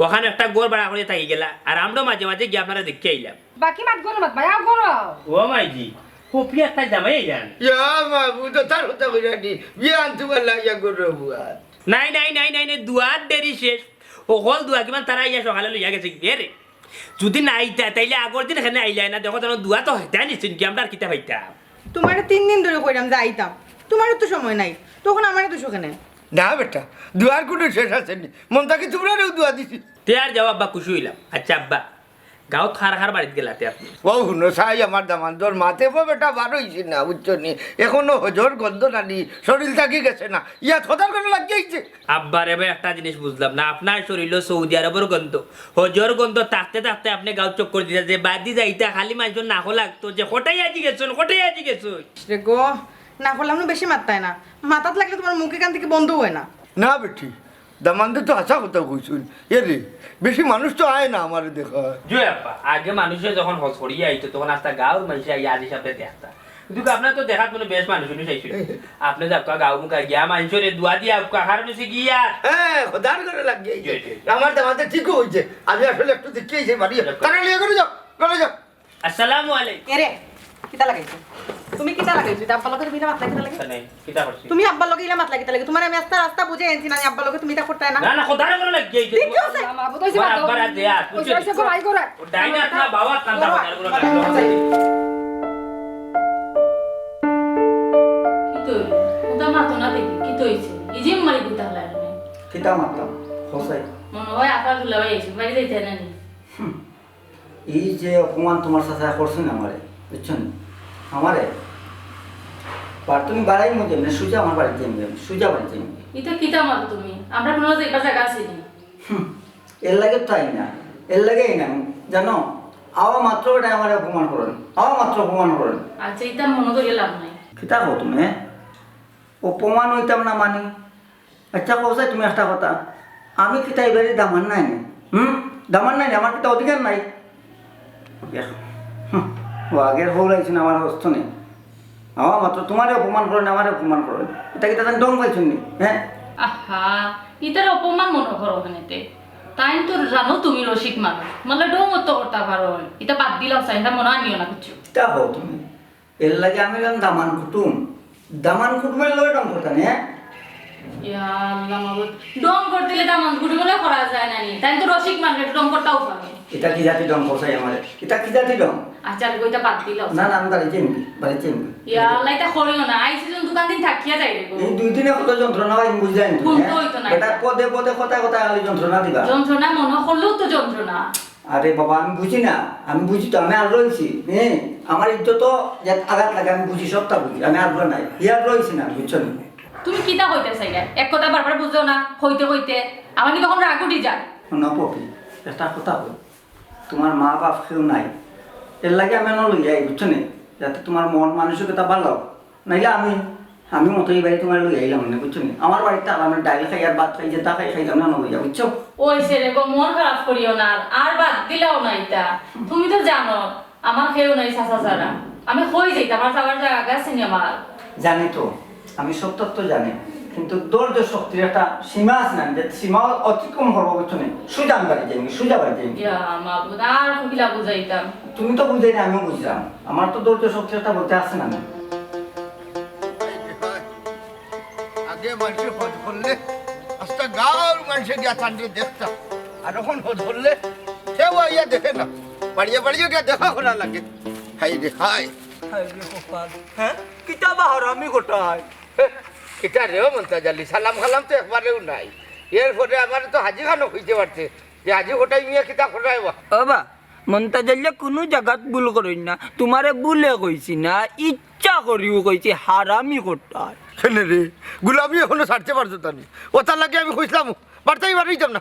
অখান একটা ঘর ভাড়া করিয়া থাকি গেলা, আর আমরা মাঝে মাঝে গিয়া আপনারে দেখিয়া আইলাম। বাকি মাত ঘরো মাত, ভাই, আও ঘরো আও। ও মাইজি, কপি একটা জামাই আইলাম। ইয়া মাবুদ, তার কথা কইরা নি, বিয়া আনতে পারলা ইয়া ঘরো বুয়া। নাই, নাই, নাই, নাই, নাই, দোয়ার দেরি শেষ। হকল দোয়া কিমান তারা আইয়া সকালে লইয়া গেছে গি রে? যুদি না আইতা, তাইলে আগর দিন কেনে আইলায় না। দেখো, তারা দোয়া তো হেতায় নিছইন গি, আমরা আর কিতা পাইতাম? তুমারে তিন দিন ধরি কইরাম যে আইতাম, তুমারও তো সময় নাই, তখন আমারে দুষো কেনে? না বেটা, দোয়ার কুনু শেষ আছে নি। মন থাকি তুমরারেউ দোয়া দিছি। তে আর যাও আব্বা, খুশি অইলাম। আচ্ছা আব্বা, গাঁওত কার কার বাড়িত গেলা তে আপনে? অউ হুনো চাই, আমার দামান্দর মাতে বেটা বার অইছে না, বুঝছো নি? এখনো হজর গন্ধ নানি, শরীল থাকি গেছে না, ইয়াত খোদার করে লাগিয়া আইছে। আব্বা রে বা, একটা জিনিস বুঝলাম না, আপনার শরীলো সৌদি আরবর গন্ধ, হজর গন্ধ থাকতে থাকতে আপনে গাঁওত চক্কর দিতা, যে বাদি যাইতা খালি মানষর নাকো লাগতো যে কটাই আজি গেছইন, কটাই আজি গেছইন। রে গো, না করলাম না, বেশি মাততায় না, মাতাত লাগলে তুমার মুখ ইখান থাকি বন্ধ অয় না। না বেটি, দামান্দে তো হাছা কথা কইছইন। এরে, বেশি মানুষ তো আয় না আমারে দেখা। জি আব্বা, আগে মানষে যখন হজ করিয়া আইতো, তখন আস্তা গাঁওর মানষে আইয়া আজি সাবরে দেখতা। কিন্তু আপনার তো দেখাত মনো বেশ মানুষ উনি চাইছইন। আপনে যাউক্কা গাঁও মুখা গিয়া মানষরে দোয়া দিয়া আউক্কা, কারণ অইছে গিয়া। হ্যাঁ, খোদার করে লাগিয়া আইছে। জি, জি। আমার দামান্দে ঠিকউ কইছে। আমি আসলে একটু দেখিয়া আইছি বাড়ি। যাউক্কা। তারা লইয়া করে যাও, করে যাও। আসসালামু আলাইকুম। এরে, কিতা লাগাইছো? তুমি কিতা লাগাইছো? ইতা আব্বার লগে তুমি ইলা মাতলায় কিতা লাগি? নাই, কিতা করছি? তুমি আব্বার লগে ইলা মাতলায় কিতা লাগি? তুমারে আমি আস্তা রাস্তা বুঝাই আনছি না, আব্বার লগে তুমি ইতা করতায় না। না, না, খোদার করে লাগিয়া আইছে। দেখিও সে। আব্বার হাত দেয়া, বুঝছো? ওই সে সবাই করে। ও ডাইনে হাত না, বাবা হাত না, খোদার করে লাগিয়া আইছে। কিতা অইলো? ওটা মাতো না দেখি, কিতা অইছে? এই যে মারি গুতা লাগবে। কিতা মাততাম? হোসাই। মনো অয় আফা দুলাভাই আইছে, বাড়ি যাইতে না নি? হুম। এই যে অপমান তুমার চাচায় করছইন আমারে, বুঝছো নি? আমারে, বার তুমি বাড়াই মধ্যে, মানে, সুজা আমার বাড়িত যাইমু, সুজা বাড়িত যাইমু। ইতা কিতা মাতো তুমি? আমরা কুনু যাইবার জাগা আছে নি? হুম, এর লাগি তো আই না, এর লাগি আই না, জানো? আওয়া মাত্র বেটায় আমারে অপমান করইন, আওয়া মাত্র অপমান করইন। আচ্ছা, ইতা মনো করিয়া লাভ নাই। কিতা কও তুমি, হ্যাঁ? অপমান অইতাম না মানি? আচ্ছা, কও চাই তুমি একটা কথা, আমি কিতা ইবারে দামান নায় নি? হুম? দামান নায় নি? আমার কিতা অধিকার নাই? দেখ, হুম, ও আগের হউ লাগছে না আমার হস্ত নেই। আমার মাত্র তুমারে অপমান করইন, আমারে অপমান করইন। ইতা কিতা তাইন ডং পাইছইন নি? হ্যাঁ? আহা, ইতারে অপমান মনো করো কেনে তে? তাইন তো জানো তুমি রসিক মানুষ, মানে ডং তো করতা পারো। ইতা বাদ দিলাও চাই, ইতা মনো আনিও না কিচ্ছু। কিতা কও তুমি? এর লাগি আমি অইলাম দামান কুটুম। দামান কুটুমর লগে ডং করতা নি, হ্যাঁ? ইয়া আল্লাহ মাবুদ, ডং করতে অইলে দামান কুটুমর লগে করা যায় না নি? তাইন তো রসিক মানুষ, একটু ডং করতাও পারে। ইতা কি জাতি ডং করছাই আমারে? ইতা কি জাতি ডং? আচ্ছা, আর কইতা বাদ দিলাও। না, না, আমি বাড়ি যাইমু, বাড়ি যাইমু। ইয়া আল্লাহ, ইতা করিও না। আইছি যখন দুকান দিন থাকিয়া যাই রে গো। এই দুই দিনে কত যন্ত্রণা অয়, আমি বুঝলাম তো, হুনতে হ্যাঁ? অইতো না। বেটা পদে পদে কথায় কথায় খালি যন্ত্রণা দিবা। যন্ত্রণা মনো করলেও তো যন্ত্রণা। আরে বাবা, আমি বুঝি না, আমি বুঝি তো, আমি আর রইছি, হ্যাঁ, আমার ইজ্জত যে আঘাত লাগে, আমি বুঝি, সবটা বুঝি, আমি আর নাই, ইয়ার রইছি না, বুঝছো নি? তুমি কিতা কইতে চাইলা? এক কথা বারবার বুঝো না, কইতে কইতে আমার কিন্তু তখন রাগ উঠি যায়। না পপি, একটা কথা কই, তুমার মা বাপ কেউ নাই, এর লাগি আমি অনো লইয়া আই, বুঝছো নি? যাতে তুমার মন মানসিকতা ভালা অয়। নাইলে আমি, আমি মতো এই বাড়ি তুমারে লই আইলাম না, বুঝছো নি? আমার বাড়িত আরামে ডাইল খাই আর ভাত খাই, যেতা খাই খাইলাম না, নইয়া, বুঝছো? ওই ছেলে গো, মন খারাপ করিও না, আর, আর বাদ দিলাও না ইতা। তুমি তো জানো, আমার কেউ নাই চাচা ছাড়া। আমি কই যাইতাম, আমার যাওয়ার জাগা আছে নি আমার? জানি তো, আমি সব তথ্য জানি, কিন্তু ধৈর্য শক্তির একটা সীমা আছে না, যে সীমা অতিক্রম করবো, বুঝছো নি? সুজা আমি বাড়ি যাইমু, সুজা বাড়ি যাইমু। ইয়া মাবুদ, আর কহিলা বুঝাইতাম। তুমি তো বুঝাই না, আমিও বুঝলাম। আমার তো ধৈর্য শক্তি একটা বলতে আছে না। আগে মানষে হজ করলে আস্তা গাঁওর মানষে গিয়া তানরে দেখতা, আর অখন হজ করলে কেউ আইয়া দেখে না, বাড়িয়ে বাড়িয়ে গিয়া দেখা করা লাগে। হায় রে হায়। হায় রে কপাল, হ্যাঁ? কিতা বা হারামি কটায়? কিতা রে ও মন্তাজ আলী, সালাম কালাম তো একবারেও নাই। এরপরে আমারে তো হাজি খানও কইতে পারতে যে হাজি কটাই মিয়া কিতা কটায় বা। ও বা, মন্তাজ আলী কুনু জাগাত ভুল করইন না, তুমারে ভুলে কইছি না, ইচ্ছা করিউ কইছি, হারামি কটায়। কেনে রে, গুলামি অখনো ছাড়তে পারছো তা নি? অতার লাগি আমি কইছলাম, বাড়িত বারইতাম না।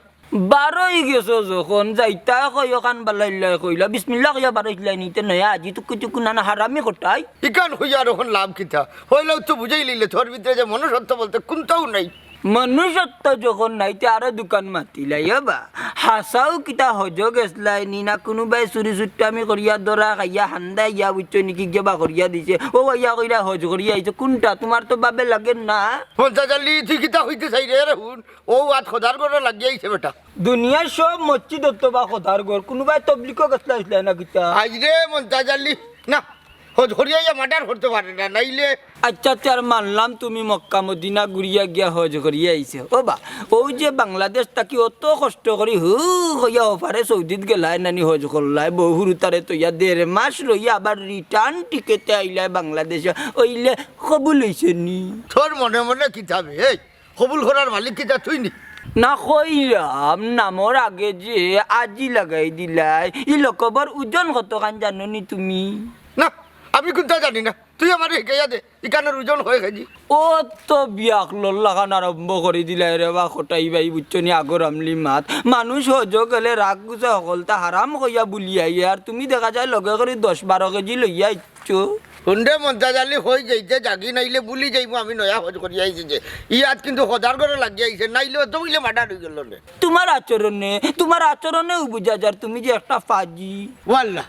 বারই গেছো যখন, যাইতায় কইও কান বালাইল্লায় কইলা, বিসমিল্লাহ কইয়া বারইছলায় নি, তে নয়া আজি টুকু টুকু নানা হারামি কটায়। ইখান কইয়া আর অখন লাভ কিতা? কইলাও তো বুঝাইলিলে, তোর ভিতরে যে মনুষ্যত্ব বলতে কুন্তাউ নাই। মনুষ্যত্ব যখন নাই, তে আরো দুকান মাতিলাই। এ বা, হাছাউ কিতা হজো গেছলায় নি না, কুনুবায় চুরি চুট্টামি করিয়া ধরা খাইয়া হান্দাইয়া, বুঝছো নি, কিগিয়ে বা করিয়া দিছে। অউ আইয়া কইরা হজ করিয়া আইছো, কুনটা? তুমার তো ভাবে লাগের না। মন্তাজ আলী, তুই কিতা কইতে চাইরে রে? হুন, অউ আত খোদার ঘরো লাগিয়া আইছে বেটা। দুনিয়ার সব মসজিদো তো বা খোদার ঘর, কুনুবায় তবলিগো গেছলায় না কিতা? আইজ রে মন্তাজ আলী, না, হজ করিয়া ইয়া মার্ডার করতে পারে না, নাইলে আচ্ছা, আচ্ছা, আর মানলাম তুমি মক্কা মদিনা ঘুরিয়া গিয়া হজ করিয়া আইছো। ও বা, অউ যে বাংলাদেশ থাকি অত কষ্ট করি হু কইয়া ওপারে সৌদিত গেলায় নানি হজ করলায়, বউ হুরুতারে তইয়া দেড় মাস রইয়া আবার রিটার্ন টিকেটে আইলায় বাংলাদেশে, অইলে কবুল অইছে নি? তোর মনে মনে কিতা বে, এই কবুল করার মালিক কিতা তুই নি? না কইরাম, নামর আগে যে আজি লাগাই দিলায়, ই লকবর ওজন কতখান জানো নি তুমি? না, আমি কুন্তা জানি না, তুই আমারে হিকাইয়া দে, ইখানর ওজন কয় কেজি। ও তো বিয়াকলর লাখান আরম্ভ করি দিলায় রে বা, কটাই ভাই, বুঝছো নি? আগর আমলি মাত। মানুষ হজ গেলে রাগ গুছা হকলতা হারাম কইয়া ভুলি আইয়ে, আর তুমি দেখা যায় লগে করি দশ বারো কেজি লইয়া আইছো। হুনরে মন্তাজ আলী, কই যাইতে জাগি নাইলে ভুলি যাইমু আমি নয়া হজ করিয়া আইছি যে। ইয়াত কিন্তু খোদার ঘরো লাগিয়া আইছে, নাইলে অত অইলে মার্ডার অই গেলো নে। তোমার আচরণে, তোমার আচরণেউ বুঝা যার তুমি যে একটা ফাজি। ওয়াল্লা,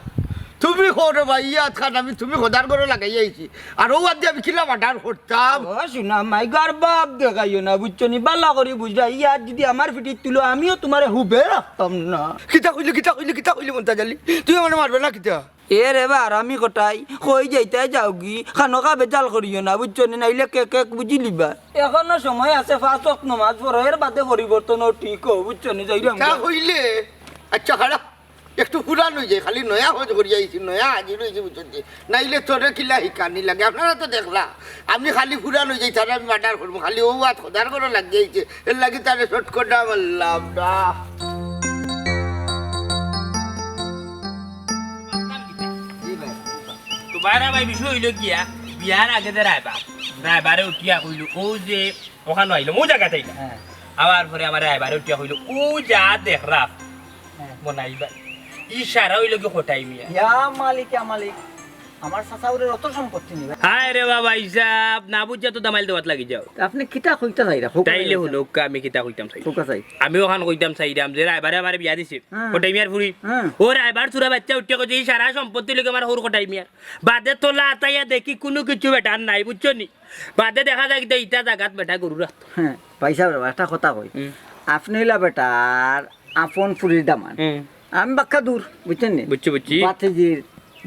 তুমি কও রে ভাই, ইয়াত খান আমি তুমি খোদার ঘরো লাগাইয়া আইছি। আর অউ আদি আমি কিলা মার্ডার করতাম? ও সোনা মাই, গার বাপ দেখাইও না, বুঝছো নি? বালা করি বুঝরা, ইয়াত যদি আমার ফিটিত তুলো, আমিও তোমারে হুবে রাখতাম না। কিতা কইলে, কিতা কইলে, কিতা কইলে মন্তাজ আলী? তুই আমারে মারবে না কিতা? এ রে বা, হারামি কটাই, কই যাইতায় যাওগি, খানোকা বেজাল করিও না, বুঝছো নি? নাইলে কেক কেক বুঝি লিবা। এখনো সময় আছে, পাঁচ ওয়াক্ত নমাজ পড়ো, এর বাদে পরিবর্তন অউ ঠিক অউ, বুঝছো নি? যাইরাম কিতা গা। কইলে? আচ্ছা, খাড়া, একটু পুরান অই যায়, খালি নয়া হজ করিয়া আইছি, নয়া হাজির অইছি, বুঝছো নি? নাইলে তোরে কিলা হিকানি লাগে, আপনারা তো দেখলা, আমি খালি পুরান অই যাই, তারে আমি মার্ডার করমু, খালি অউ আত খোদার ঘরো লাগিয়া আইছে, এর লাগি তারে শর্টকাট মারলাম না। জি ভাই। তো বাইরা ভাই, বিষয় অইলো গিয়া, বিয়ার আগে যে রায়বার, রায়বারে উঠিয়া কইলো, অউ যে অখানো আইলো, অউ জাগাত আইলো। হ্যাঁ। আবার পরে আমার রায়বারে উঠিয়া কইলো, অউ যা দেখরাম, হ্যাঁ। মনাই ভাই, ই সারা অইলো কি কটাই মিয়া। ইয়া মালিক, ইয়া মালিক, আমার চাচা ওরে অত সম্পত্তি নিবা। হায় রে বাবা, হিসাব না বুঝিয়া তো দামাইল দেওয়াত লাগি যাও। আপনে কিতা কইতা চাইরা? তাইলে হুনউক্কা, আমি কিতা কইতাম চাই। আমি অখান কইতাম চাইরাম যে রায়বারে আমারে বিয়া দিছে। হ্যাঁ। কটাই মিয়ার ফুরি। হ্যাঁ। অউ রায়বার চুরা বাইচ্চা উঠিয়া কইছে, ই সারা সম্পত্তি লগে আমার হউর কটাই মিয়ার। বাদে তোলা আতাইয়া দেখি কুনু কিছু বেটার নাই, বুঝছো নি? বাদে দেখা যায় কিতা ইতা জাগাত বেটা গরু রাখতো। হ্যাঁ, ভাই সাব, একটা কথা কই। হুম। আপনে অইলা বেটার আপন ফুরির দামান। হুম। আমি বাক্কা দূর, বুঝছইন নি? বুঝছি, বুঝছি। বাতিজির।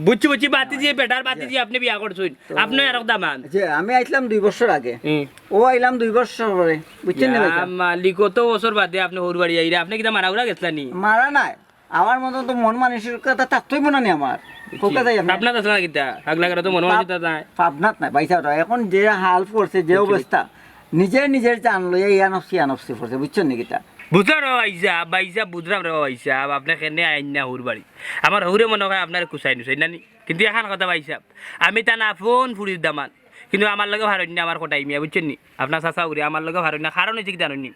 বুঝছি, বুঝছি, বাতিজি, বেটার বাতিজি, আপনে বিয়া করছইন। তো আপনে আরক দামান। যে আমি আইছলাম দুই বছর আগে। হুম। অউ আইলাম দুই বছর পরে, বুঝছইন নি ইয়া ভাইসাব? মালিক, অত বছর বাদে আপনে হউর বাড়ি আইরা, আপনে কিতা মারা উরা গেছলা নি? মারা নায়। আমার মতন তো মন মানসিকতা থাকতই মনে নি আমার। বুঝছি। কোকা যাই আপনে? পাবনাত আছলা না কিতা? আগলা করে তো মন মানসিকতা নাই। পাবনাত নাই, ভাইসাব, অখন যে হাল পড়ছে, যে বুঝছি, অবস্থা, নিজে নিজের জান লইয়া ইয়া নফসি, ইয়া নফসি পড়ছে, বুঝছইন নি কিতা? বুঝলাম রে ভাইসাব, ভাইসাব, বুঝলাম রে ভাইসাব, আপনে কেনে আইন না হউর বাড়ি। আমার হউরে মনে কয় আপনারে কুচাই নুচাই না নি? কিন্তু অখান কথা ভাইসাব, আমি তান আপন ফুরির দামান, কিন্তু আমার লগে পারইন না আমার কটাই মিয়া, বুঝছইন নি? আপনার চাচা হউরে আমার লগে পারইন না, কারণ অইছে কিতা জানইন নি?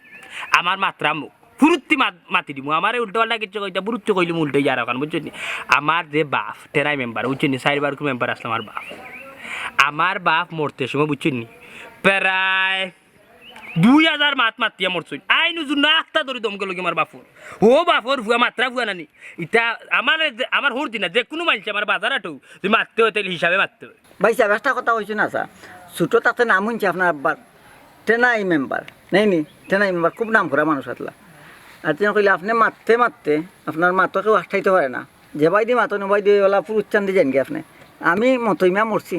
আমার মাতরা মুখ। ফুরুত্তি মাত-, মাতি দিমু। আমারে উল্টাপাল্টা কিচ্ছু কইতা, ফুরুত্তি কইলিমু উল্টাই যার অখান, বুঝছইন নি? আমার যে বাফ, তেরাই মেম্বার, বুঝছইন নি? চাইরবার কু মেম্বার আছলা আমার বাফ। আমার বাফ মরতে সময়, বুঝছইন নি? প্রায় দুই হাজার মাত মাতিয়া মরছইন। আইন উজু না আখতা ধরি দম গেলো গি আমার বাফর। অউ বাফর ফুয়া মাতরা ফুয়া না নি। ইতা আমার যে, আমার হউর দি না, যেকুনু মানষে আমার বাজার আটো, যদি মাততে অয়, তাইলে হিসাবে মাততে অয়। ভাইসাব, একটা কথা কইছইন না, আচ্ছা, ছোট থাকতে নাম হুনছি আপনার আব্বার, তেনাই মেম্বার, নায় নি? তেনাই মেম্বার, খুব নাম করা মানুষ আছলা। আর তুমি কইলা, আপনে মাততে মাততে আপনার মাতো কেউ আটকাইতো পারে না, যেবায়দি মাতইন অবায়দি অলা ফুরুচ্চান্দি যাইন গি আপনে। আমি মতইমা মরছি,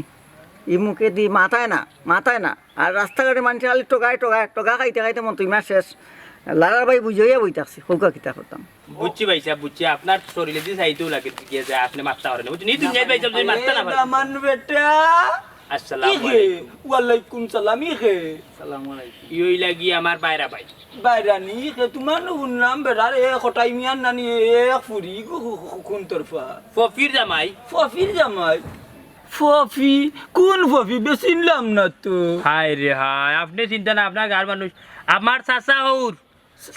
ই মুখেদি মাতায় না, মাতায় না। আর রাস্তাঘাটে মানষে খালি ঠগায়, ঠগায়, ঠগা খাইতে খাইতে মতইমা শেষ। লালার ভাই বুঝাইয়া বই থাকছি, কউক্কা কিতা করতাম। বুঝছি ভাইসাব, বুঝছি। আপনার শরীরেদি চাইতেউ লাগে গিয়া যে আপনে মাততা পারেন না। বুঝছি নি, দুনিয়ার ভাইসাব যদি মাততা না পারেন। দামান বেটা। আসসালামু আলাইকুম। ওয়ালাইকুম সালাম, ই কে? সালামু আলাইকুম। ই অইলা গি আমার বাইরা ভাই। বাইরা নি, ই কে? তোমার নু হুনলাম বেটার, এ কটাই মিয়ার নানি, এ ফুরি, কু-, কু-, কু-, কুন তরফা? ফফির জামাই। ফফির জামাই? ফফি? কুন ফফি? বে চিনলাম না তো। হায় রে হায়, আপনে চিনতা না, আপনার গাঁওর মানুষ। আমার চাচা হউর।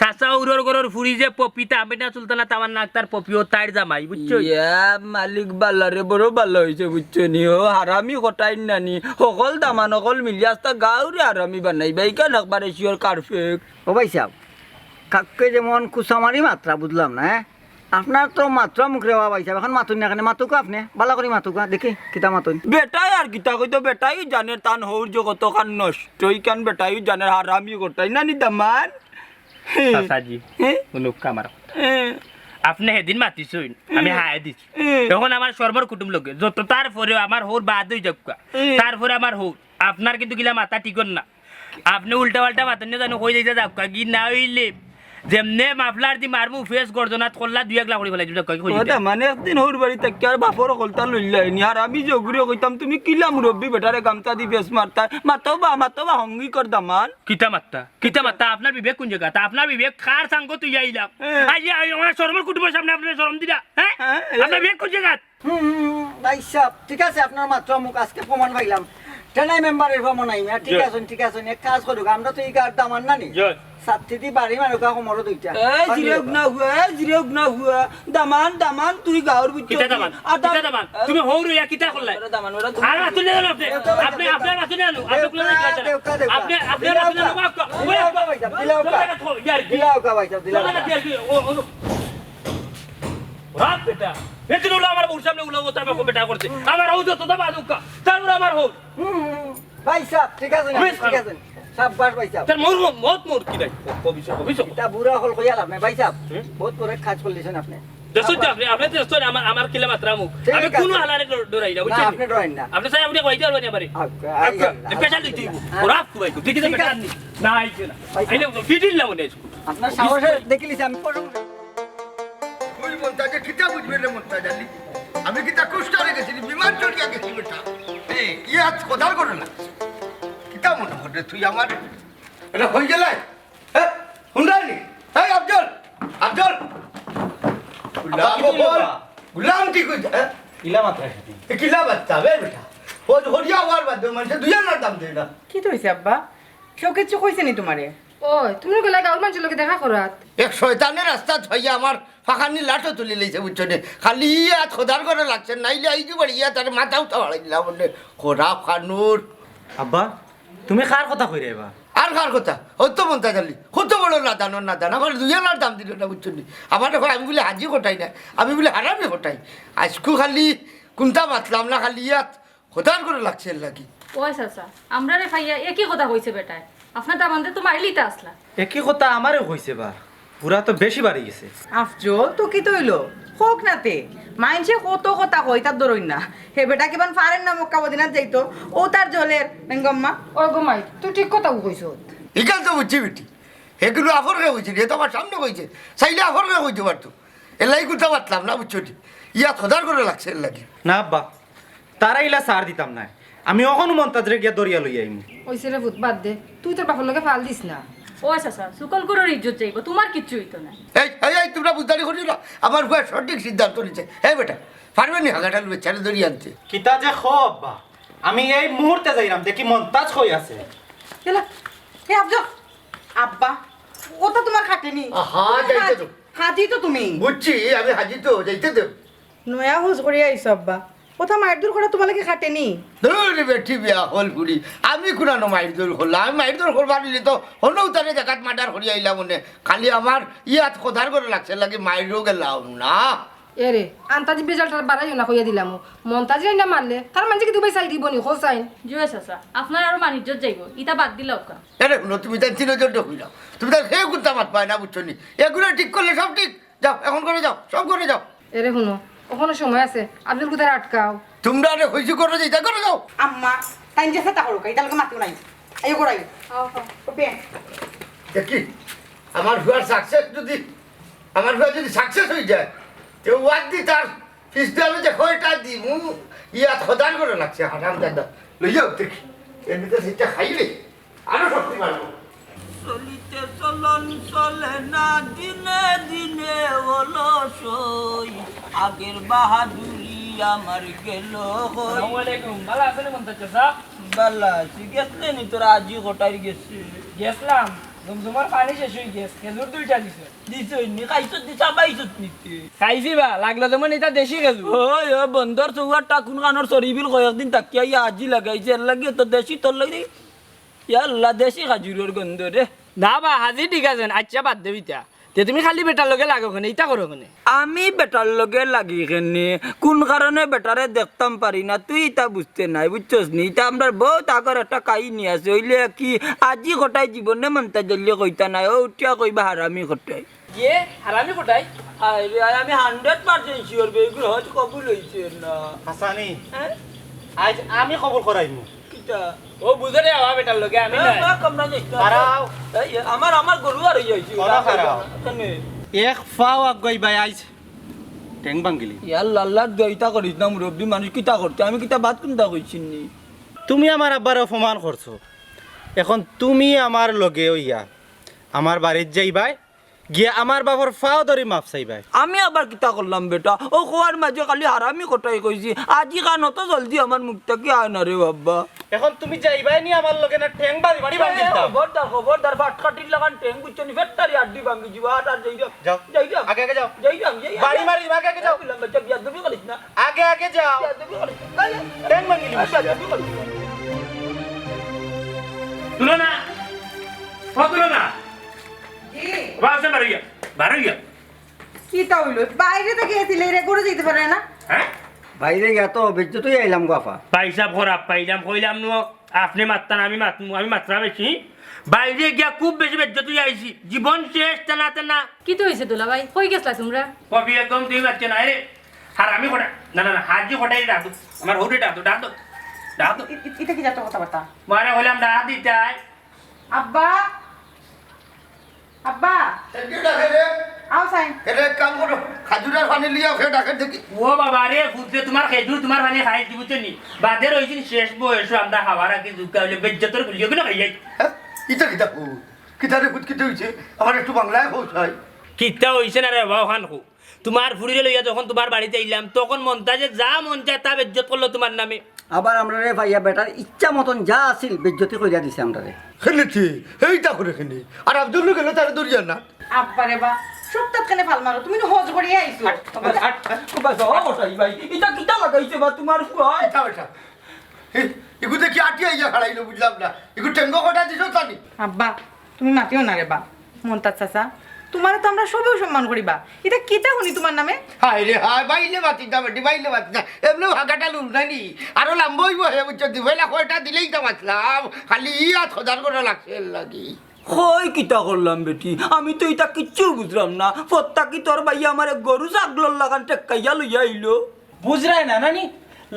চাচা হউরর ঘরর ফুরি যে পপি, তাহমিনা সুলতানা, তামান্না আক্তার পপি, অউ তাইর জামাই, বুঝছো? ইয়া মালিক, বালা রে, বড় বালা অইছে, বুঝছো নি? অউ হারামি কটাইর নানি, হকল দামান হকল মিলি আস্তা গাঁওরে হারামি বানাইবা, ইখান একবারে sure perfect। ও ভাইসাব, কাউকে যেমন কুচামারি মাতরা, বুঝলাম না, হ্যাঁ? আপনার তো মাতরা মুখ রে বা ভাইসাব, অখন মাতইন না কেনে, মাতউক্কা আপনে, বালা করি মাতউক্কা, দেখি, কিতা মাতইন। বেটায় আর কিতা কইতো, বেটায়উ জানে তান হউর যে কতখান নষ্ট, ইখান বেটায়উ জানে হারামি কটাই, নানি দামান? চাচাজি, হে? হুনউক্কা আমার কথা। হে? আপনে হেদিন মাতিছইন, আমি হায় দিছি। এখন আমার শরমর কুটুম লগে, যত তারপরে আমার হউর বাদ অই যাউক্কা, তারপরে আমার হউর। আপনার কিন্তু গিলা মাতা ঠিক অর না। আপনে উল্টা পাল্টা মাতইন না জানো, কই যাইতা যাউক্কা, কি না অইলে যেমনে মাফলার দি মারমু, ফেস গর্দনাত কল্লা দুই একলা করি ফালাই দিমু, যাউক্কা, কি কই ও যাইতা? দামান, একদিন হউর বাড়ি থাকিয়া আর বাপর হকলতা লইলায়নি, আর আমি যে ওগুরে কইতাম, তুমি কিলা মুরব্বি বেটারে গামছা দি ফেস মারতায়, মাতো বা, মাতো বা, হঙ্গি কর দামান। কিতা মাত্তা? কিতা মাত্তা? আপনার বিবেক কুন জাগাত? আপনার বিবেক কার সাঙ্গ তুই আইলাম? হ্যাঁ। আইয়া, আইয়া, আমার শরমর কুটুমর সামনে আপনে শরম দিরা, হ্যাঁ? হ্যাঁ, হ্যাঁ। আপনার বিবেক কুন জাগাত? হুম, হুম, হুম, ভাই সাহেব, ঠিক আছে, আপনার মাত্র মুখ আজকে প্রমাণ পাইলাম। টেনাই মেম্বারের প্রমাণ নাই, হ্যাঁ, ঠিক জি। আছেন, ঠিক আছেন, এক কাজ করুক, আমরা তো এই গার দামান নানি। জি। ছাত্তি দি বাড়ি মারুকা কোমরো দুইটা। এই জিরেক না হুয়া, এই জিরেক না হুয়া, দামান, দামান, তুই গাউর বুঝছো কিতা কি? দামান? আর দাম- কিতা দামান? এ, তুমি হউর অইয়া কিতা করলায়? ওরা দামান, ওরা আর আতুন না আপনি। দেউকা ভাই, আপনি, দেউকা। আপনার আতুন না, আপনি দেউকা, কোন দেউকা। আপনি, আপনার আতুন না, দিলাউকা। মাফ কর। দিলাউকা ভাই সাহেব, দিলাউকা। ইয়ার কি? দিলাউকা ভাই সাহেব, দিলাউকা। ইয়ার কি? ও, ও, রাখ বেটা। এদিন হলো আমার বউর সামনে উলাও তার বাপু বেটা করছে। আমার হউ যত দাম আদুকা, তার উপরে আমার হউ। হুম, হুম, হুম। ভাই সাহেব, ঠিক আছে না? বেশ ঠিক ভালো। আছে। সাব্বাস ভাই সাহেব। তার মোর, মোর, মোর কি নাই? কবিছো, কবিছো। এটা বুড়া হল কইয়া লাভ নাই, ভাই সাহেব। হুম? বহুত বড় কাজ করলিছেন আপনি। দেখছো যে সাব্বাস। আপনি, আপনি দেখছো আমার, আমার কিলা মাত্রা মুখ। ঠিক আমি আছে। কোনো হালারে ডর-, ডরাই না, না, বুঝছেন? আপনি ডরাইন না। আপনি চাই আপনি কইতে পারবেন আমারে। আচ্ছা, আচ্ছা, আচ্ছা। স্পেশাল দিতে হইব। হ্যাঁ। ওরা খুব আইতো। দেখি তো ঠিক বেটা আছে। আননি। না, আইছে না। ভাই সাহেব। আইলে ফিটিং না মনে হয়। আপনার সাহসে দেখিলিছি আমি কত তুই মন্তাজে কিতা বুঝবে রে মন্তাজ আলী? আমি কিতা কুষ্টারে গেছি, বিমান চড়িয়া গেছি বেটা। এই, ইয়ে আত খোদার করে না। কিতা মনে করে তুই আমার? এটা হয়ে গেলে? হ্যাঁ? হুন্ডানি? এই আফজল! আফজল! গুলাম আব্বা, কি বল? কইলা? গুলাম কি কইছে? হ্যাঁ? ইলা মাত্রা খেতে। এ কিলা বাচ্চা, বে বেটা? হরিয়া হওয়ার বাদে মানুষে দুই আনার দাম দেয় না। কিতা অইছে আব্বা? কেউ কিচ্ছু কইছে নি তোমারে? ওই, তুমি গেলা গাঁওর মানুষের লগে দেখা করাত। এক শয়তানের রাস্তা ধইয়া আমার ফাঁকানি লাঠও তুলি লইছে, বুঝছো নি? খালি ইয়াত খোদার করে লাগছে, নাইলে আইজু বাড়ি ইয়াত আর মাথা উঠা বাড়াই দিলাম, বলে, খোরা ফানুর। আব্বা, তুমি কার কথা কইরে এবা? আর কার কথা? অত মন্তাজ আলী, কত বড় নাদানর নাদান, আমার দুই আনার দাম দিল না, বুঝছো নি? আমার এখন আমি বলে হাজি কটাই না, আমি বলে হারামি কটাই। আজকু খালি কুন্তা মাতলাম না, খালি ইয়াত খোদার করে লাগছে এর লাগি। ওই চাচা, আমরারে পাইয়া একই কথা কইছে বেটায়। আপনার দামান্দে তো মারিলিতা আসলা। একই কথা আমারেও কইছে বা। বুড়া তো বেশি বাড়ি গেছে। আফজল, তো কিতা অইলো? কউক না তে। মাইনষে কত কথা কয়, তার ধরইন না। হে বেটা কিবান পারের না মক্কা মদিনাত যাইতো, ও তার জলের, নেঙ্গম্মা। ও গো মাই, তুই ঠিক কথা কইছস। ইখান তো বুঝছি বেটি। হেগুলো আফরকে কইছে, এ তো আমার সামনে কইছে। চাইলে আফরকে কইতে পারতো। এর লাগি কুন্তা মাতলাম না, বুঝছো নি? ইয়াত খোদার করে লাগছে এর লাগি। না আব্বা, তারা ইলা ছাড় দিতাম নায়। আমি অখনউ মন্তাজরে গিয়া ধরিয়া লই আইমু। ওই ছেলে ভূত বাদ দে, তুই তোর বাপর লগে ফাল দিস না। ও চাচা, সুকল করার ইজ্জত যাইব, তোমার কিচ্ছু অইতো না। এই, এই, এই, তোমরা বুঝদারি করিও না। আমার ফুয়া সঠিক সিদ্ধান্ত নিছে। এই বেটা, পারবে নি হাগাটা লুবে ছেলে ধরিয়া আনতে? কিতা যে কও আব্বা, আমি এই মুহূর্তে যাইরাম, দেখি মন্তাজ কই আছে। এলা, এ আফজল, আব্বা, ওটা তোমার খাটেনি। আহা, তুমি যাইতে হাজি, তো। হাজি তো তুমি। বুঝছি, আমি হাজি তো, যাইতে দেও। নয়া হুশ করিয়া আইছো আব্বা। ওটা মাইর দূর করা তোমার লাগি খাটেনি। ধুর বেটি বিয়া হল ফুড়ি, আমি কুনানো মাইর দূর করলাম? আমি মাইর দূর করবার নিলে তো হনউ তারে জাগাত মার্ডার করিয়া আইলাম মনে। খালি আমার ইয়াত খোদার করে লাগছে লাগি মাইরও গেলাম না। এরে, আন্তাজি বেজালটা বাড়াইও না কইয়া দিলাম। মন্তাজি না মারলে, তার মানষে কি দুবাই চাই দিব নি, হোসাইন? জি অয় চাচা, আপনার আরো মান ইজ্জত যাইব, ইটা বাদ দিলাউক্কা। এরে, হুনো, তুমি তাই তিনজন হইলাও। তুমি তাই কেউ কুন্তা মাত পায় না, বুঝছো নি? এগুলো ঠিক করলে সব ঠিক। যাও, এখন করে যাও, সব করে যাও। এরে হুনো, অখনো সময় আছে, আফজল কুতারে আটকাও। তোমরা আরে হইছি করে যাই, তা করে যাও। আম্মা, তাই যে সেটা করুক, এটা লোকে মাতিও নাই। আইও করাই। আও, আও। ওপে। দেখি, আমার ফুয়ার সাকসেস যদি, আমার ফুয়া যদি সাকসেস হয়ে যায়, তে ওয়াদ দি তার পিছনে আমি যে কয়টা দিমু, ইয়াত খোদান করে লাগছে, হারাম দাদা। লইয়া উঠতে কি? এমনিতে সেটা খাইলে, আরো শক্তি বাড়বো। চলিতে চলন চলে না, দিনে দিনে অলস হই। আগের বাহাদুরি আমার গেল কই। আসসালামু আলাইকুম। ভালা আছইন মন্তাজ চাচা? ভালা আছি। গেছলে নি তোরা আজি কটাই গেছে? গেছলাম। জমজমার পানি শেষ হয়ে গেছে। খেজুর দুইটা দিছে। দিছইন নি, খাইছত নি, চাবাইছত নি তে? খাইছি বা, লাগলো যেমন এটা দেশি খেজুর। ওই, ও বন্দর চৌহাট্টা কোন কানোর সরিবিল কয়েকদিন তাকিয়া ইয়া আজি লাগাইছে, এর লাগি তো দেশি তোর লাগি। ইয়া আল্লাহ, দেশি খাজুরর গন্ধ রে। না বা, হাজি ঠিক আছেন, আচ্ছা বাদ দেও ইতা। তে তুমি খালি বেটার লগে লাগো কেনে, ইতা করো কেনে? আমি বেটার লগে লাগি কেনে? কোন কারণে বেটারে দেখতাম পারি না, তুই ইতা বুঝতে নাই, বুঝছস নি? ইতা আমরার বহুত আগর একটা কাহিনী আছে, অইলে কি আজি কটাই জীবনে মন্তাজ জাল্লে কইতা নাই, ও উঠিয়া কইবা হারামি কটাই। কে? হারামি কটাই? আরে, আরে, আমি hundred percent sure বেগুর হজ কবুল অইছে না। হাসানি, হ্যাঁ? আইজ আমি কবুল করাইমু। কিতা? ও বুঝে রে, আওয়া বেটার লগে আমি না, নাই। না, কম না, যাইস না। খাড়াও। এই, আমার, আমার গরু আর অই আইছে। খাড়াও, খাড়াও। কেনে? এক ফাও আগুয়াই ভাই আইজ ঠেং ভাঙ্গিলি। ইয়াল্লা, আল্লার দোয়া ইতা করিস না, মুরব্বি মানুষ কিতা করতে? আমি কিতা বাদ কুন্তা কইছি নি? তুমি আমার আব্বারে অপমান করছো, এখন তুমি আমার লগে অইয়া আমার বাড়িত যাইবায়, গিয়া আমার বাপর ফাও ধরি মাফ চাইবায়। আমি আবার কিতা করলাম বেটা? ও খোয়ার মাঝে খালি হারামি কটাই কইছি। আজি কান অত জলদি আমার মুখ থাকি আয় না রে বাবা। এখন তুমি যাইবায় নি আমার লগে না ঠেং বাড়ি বাড়ি ভাঙি দিতাম। খবরদার, খবরদার, ফাটকাটির লাখান ঠেং বুঝছো নি? ফেট্টারি আড্ডি ভাঙি দিবা। আর, আর যাইরাম। যাও। যাইরাম। আগে, আগে যাও। যাইরাম, যাইরাম। বাড়ি মারি, আগে, আগে যাও। দিলাম বেটা, বিয়াদবি করিস না। আগে, আগে যাও। বিয়াদবি করিস না। এই, এই। ঠেং ভাঙি দিবা। আর বিয়াদবি করিস না। তুলো না। ও তুলো না। জি। বাসে বাড়ি গিয়া। বাড়ি গিয়া। কিতা অইলো? বাইরে তো গেছিলে রে, ঘরে যাইতে পারে না? হ্যাঁ? বাইরে গিয়া তো বেজ্জত অইয়া আইলাম গো আফা। পয়সা খরাপ পাইলাম, কইলাম নু, আপনে মাততা না, আমি মাতমু, আমি মাতরা বেশি। বাইরে গিয়া খুব বেশি বেজ্জত অইয়া আইছি। জীবন শেষ, তেনা তেনা। কিতা অইছে দুলাভাই? কই গেছলা তুমরা? কবি একদম তুই মাতছে না রে। হারামি কটা। না, না, না, হাজি কটাই ডাক। আমার হৌরে ডাক, ডাক। ডাক। ই-, ই-, ইটা কি জাত কথাবার্তা? মারে কইলাম ডাক দিতাই। আব্বা। আব্বা। এ কিতা ডাকে রে? আও চাই। এরে এক কাম করো, খাজুরর পানি লইয়া ফের ডাকে দেখি। ও বাবা রে, পুতরে তুমার খেজুর তুমার পানি খাইছি বুঝছো নি? বাদে রইছি শেষ বয়সো আমরা খাওয়ার আগে জুকা অইলে বেজ্জতর গুলিও কিনা খাইয়াই। হ্যাঁ? ইতা কিতা কও? কিতা রে পুত, কিতা অইছে? আমার একটু বাংলায় কও চাই। কিতা অইছে না রে বাবা, অখান কও। তুমার ফুড়িরে লইয়া যখন তুমার বাড়িত আইলাম, তখন মন্তাজে যা মন চায় তা বেজ্জত করলো তুমার নামে। আবার আমরারে পাইয়া বেটার ইচ্ছা মতন যা আছিল বেজ্জতি করিয়া দিছে আমরারে। খেনেতে, এইটা করে খেনে। আর আব্দুল গেল তারে ধরিয়া না। আব্বা রে বা, সপ্তাহ কেনে ফাল মারো? তুমি তো হজ করিয়া আইছো। আট, আট, আট, বাস, ও মশাই ভাই, ইটা কিতা লাগাইছে বা তুমার ফুয়া? এটা, এটা। হে, ইগু দেখি আটিয়া ইয়া খাড়াইলো, বুঝলাম না। ইগু টেঙ্গো কটা দিছো জানি? আব্বা, তুমি মাতিও না রে বা। মন্তাজ চাচা, তুমারে তো আমরা সবেউ সম্মান করি বা। ইটা কিতা হুনি তুমার নামে? হায় রে হায়, বাইলে মাতি না বেটি, বাইলে মাতি না। এমনেউ হাগাটা লুল নাই নি। আরো লাম্বা অইবো হে, বুঝছো? দুবেলা কয়টা দিলেই তো বাঁচলাম। খালি ই আত খোদার করা লাগছে এর লাগি। কই কিতা করলাম বেটি? আমি তো ইটা কিচ্ছু বুঝলাম না। ফত্তা কি তোর ভাইয়া আমারে গরু ছাগলর লাখান টেক্কাইয়া লইয়া আইলো? বুঝরায় না, নানি?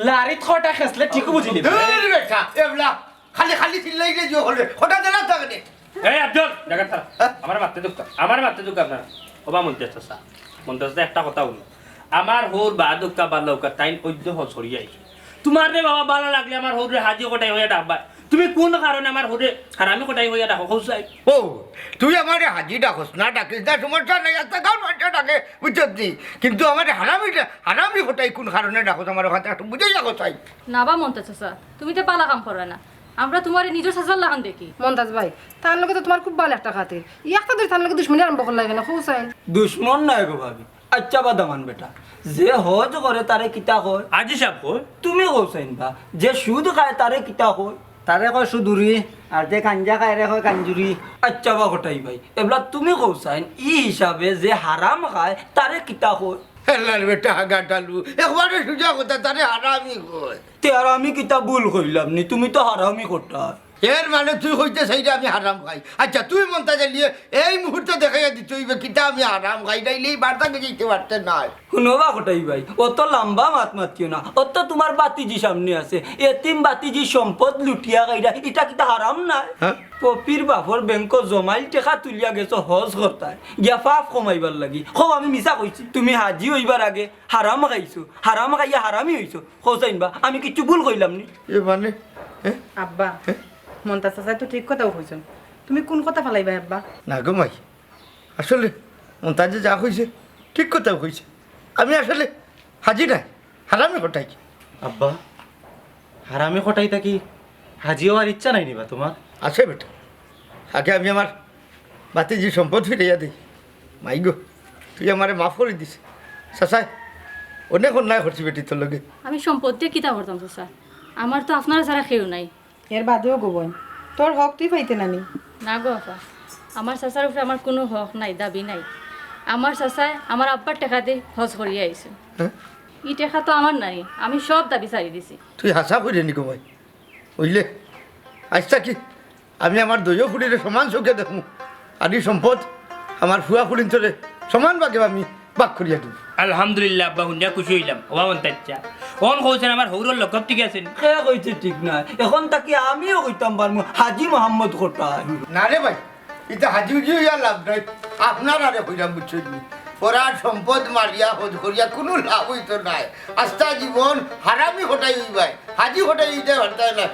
লারিত কটা খেসলে ঠিকউ বুঝিলি। ধুর বেটা, এবলা খালি খালি চিল্লাই রে জো হলে। কটা দিলা তো কেনে? এই আব্দুল, জাগা থাক। হ্যাঁ? আমার মারতে দুঃখ, আমার মারতে দুঃখ আপনারা। ওবা মন্তাজ চাচা, মন্তাজ চাচা একটা কথা বলুন। আমার হউর বা দুঃখা বা লউকা তাইন অইদ্য হজ করিয়া আইছে। তুমার রে বাবা বালা লাগলে আমার হউরে হাজি কটাই অইয়া ডাকবা। তুমি কুন কারণে আমার হউরে হারামি কটাই অইয়া ডাকো, কও চাই? ও, তুই আমারে হাজি ডাকস না, ডাকিস না, সমস্যা নাই, আস্তা গাঁওর মানষে ডাকে, বুঝছত নি? কিন্তু আমারে হারামি ডা-, হারামি কটাই কুন কারণে ডাকস আমার অখান একটু বুঝাইয়া কও চাই। না বা মন্তাজ চাচা, তুমি তো বালা কাম কররায় না। আমরা তুমারে নিজর চাচার লাখান দেখি। মন্তাজ ভাই, তার লগে তো তুমার খুব বালা একটা খাতির। ই একটা ধরি তার লগে দুশমনি আরম্ভ করলায় কেনে, কও চাই? দুশমন নায় গো ভাবি। আইচ্ছা বা দামান বেটা, যে হজ করে তারে কিতা কয়? হাজি সাব কয়। তুমি কও চাইন বা, যে সুদ খায় তারে কিতা কয়? তারে কয় সুদুরি, আর যে গাঞ্জা খায় এরে কয় গাঞ্জুরি। আইচ্ছা বা কটাই ভাই, এবলা তুমি কও চাইন, ই হিসাবে যে হারাম খায় তারে কিতা কয়? হেলার বেটা হাগাটালু, একবারে সুজা কথা, তারে হারামি কয়। তে আর আমি কিতা ভুল কইলাম নি? তুমি তো হারামি কটায়। এর মানে তুই কইতে চাইরে আমি হারাম খাই। আইচ্ছা, তুই মন্তাজে লিয়ে এই মুহূর্তে দেখাইয়া দিতে অইবে কিতা আমি হারাম খাই, নাইলে ই বার্তা গেছে দিতে পারতে নায়। হুনো বা কটাই ভাই, অত লাম্বা মাত মাতিও না। অত তুমার বাতিজি সামনে আছে, এতিম বাতিজি সম্পদ লুটিয়া খাইরা, ইটা কিতা হারাম নায়? হ্যাঁ? পপির বাপর ব্যাংকো জমাইল টেকা তুলিয়া গেছো হজ করতায়, গিয়া পাপ কমাইবার লাগি। কও আমি মিছা কইছি? তুমি হাজি অইবার আগে হারাম খাইছো, হারাম খাইয়া হারামি অইছো। কও চাইন বা, আমি কিচ্ছু ভুল কইলাম নি? এ মানে, হ্যাঁ? আব্বা, হ্যাঁ? মন্তাজ চাচায় তো ঠিক কথাউ কইছইন। তুমি কুন কথা ফালাইবায় আব্বা? না গো মাই, আসলে মন্তাজে যা কইছে, ঠিক কথাউ কইছে। আমি আসলে হাজি নায়, হারামি কটাই। আব্বা, হারামি কটাই থাকি হাজি অওয়ার ইচ্ছা নাই নি বা তুমার? আছে বেটা, আগে আমি আমার বাতিজির সম্পদ ফিরাইয়া দেই। মাই গো, তুই আমারে মাফ করি দিস। চাচায় অনেক অন্যায় করছি বেটি তোর লগে। আমি সম্পদ দিয়া কিতা করতাম চাচা? আমার তো আপনারা ছাড়া কেউ নাই। এর বাদেও গো বইন, তোর হক তুই পাইতে না নি? না গো আফা, আমার চাচার উপরে আমার কুনু হক নাই, দাবি নাই। আমার চাচায় আমার আব্বার টেকা দি হজ করিয়া আইছইন। হ্যাঁ? ই টেকা তো আমার নায়, আমি সব দাবি ছাড়ি দিছি। তুই হাছা কইরে নি গো মাই? অইলে, আইচ্ছা কি, আমি আমার দুইও ফুড়িরে সমান চউখে দেখমু। আর ই সম্পদ আমার ফুয়া ফুড়িন্তরে সমান ভাগে আমি ভাগ করিয়া দিমু। আলহামদুলিল্লাহ আব্বা, হুনিয়া খুশি অইলাম। ওবা মন্তাজ চাচা, অন কইছইন আমার হউরর লকব ঠিক আছে নি? কে কইছে ঠিক নায়? এখন থাকি আমিও কইতাম পারমু হাজি মোহাম্মদ কটাই। না রে ভাই, ইতা হাজি উজি অইয়া লাভ নাই। আপনারারে কইরাম, বুঝছইন নি? পরার সম্পদ মারিয়া হজ করিয়া কুনু লাভ অইতো নায়। আস্তা জীবন হারামি কটাই অইবায়, হাজি কটাই অইতে পারতায় না।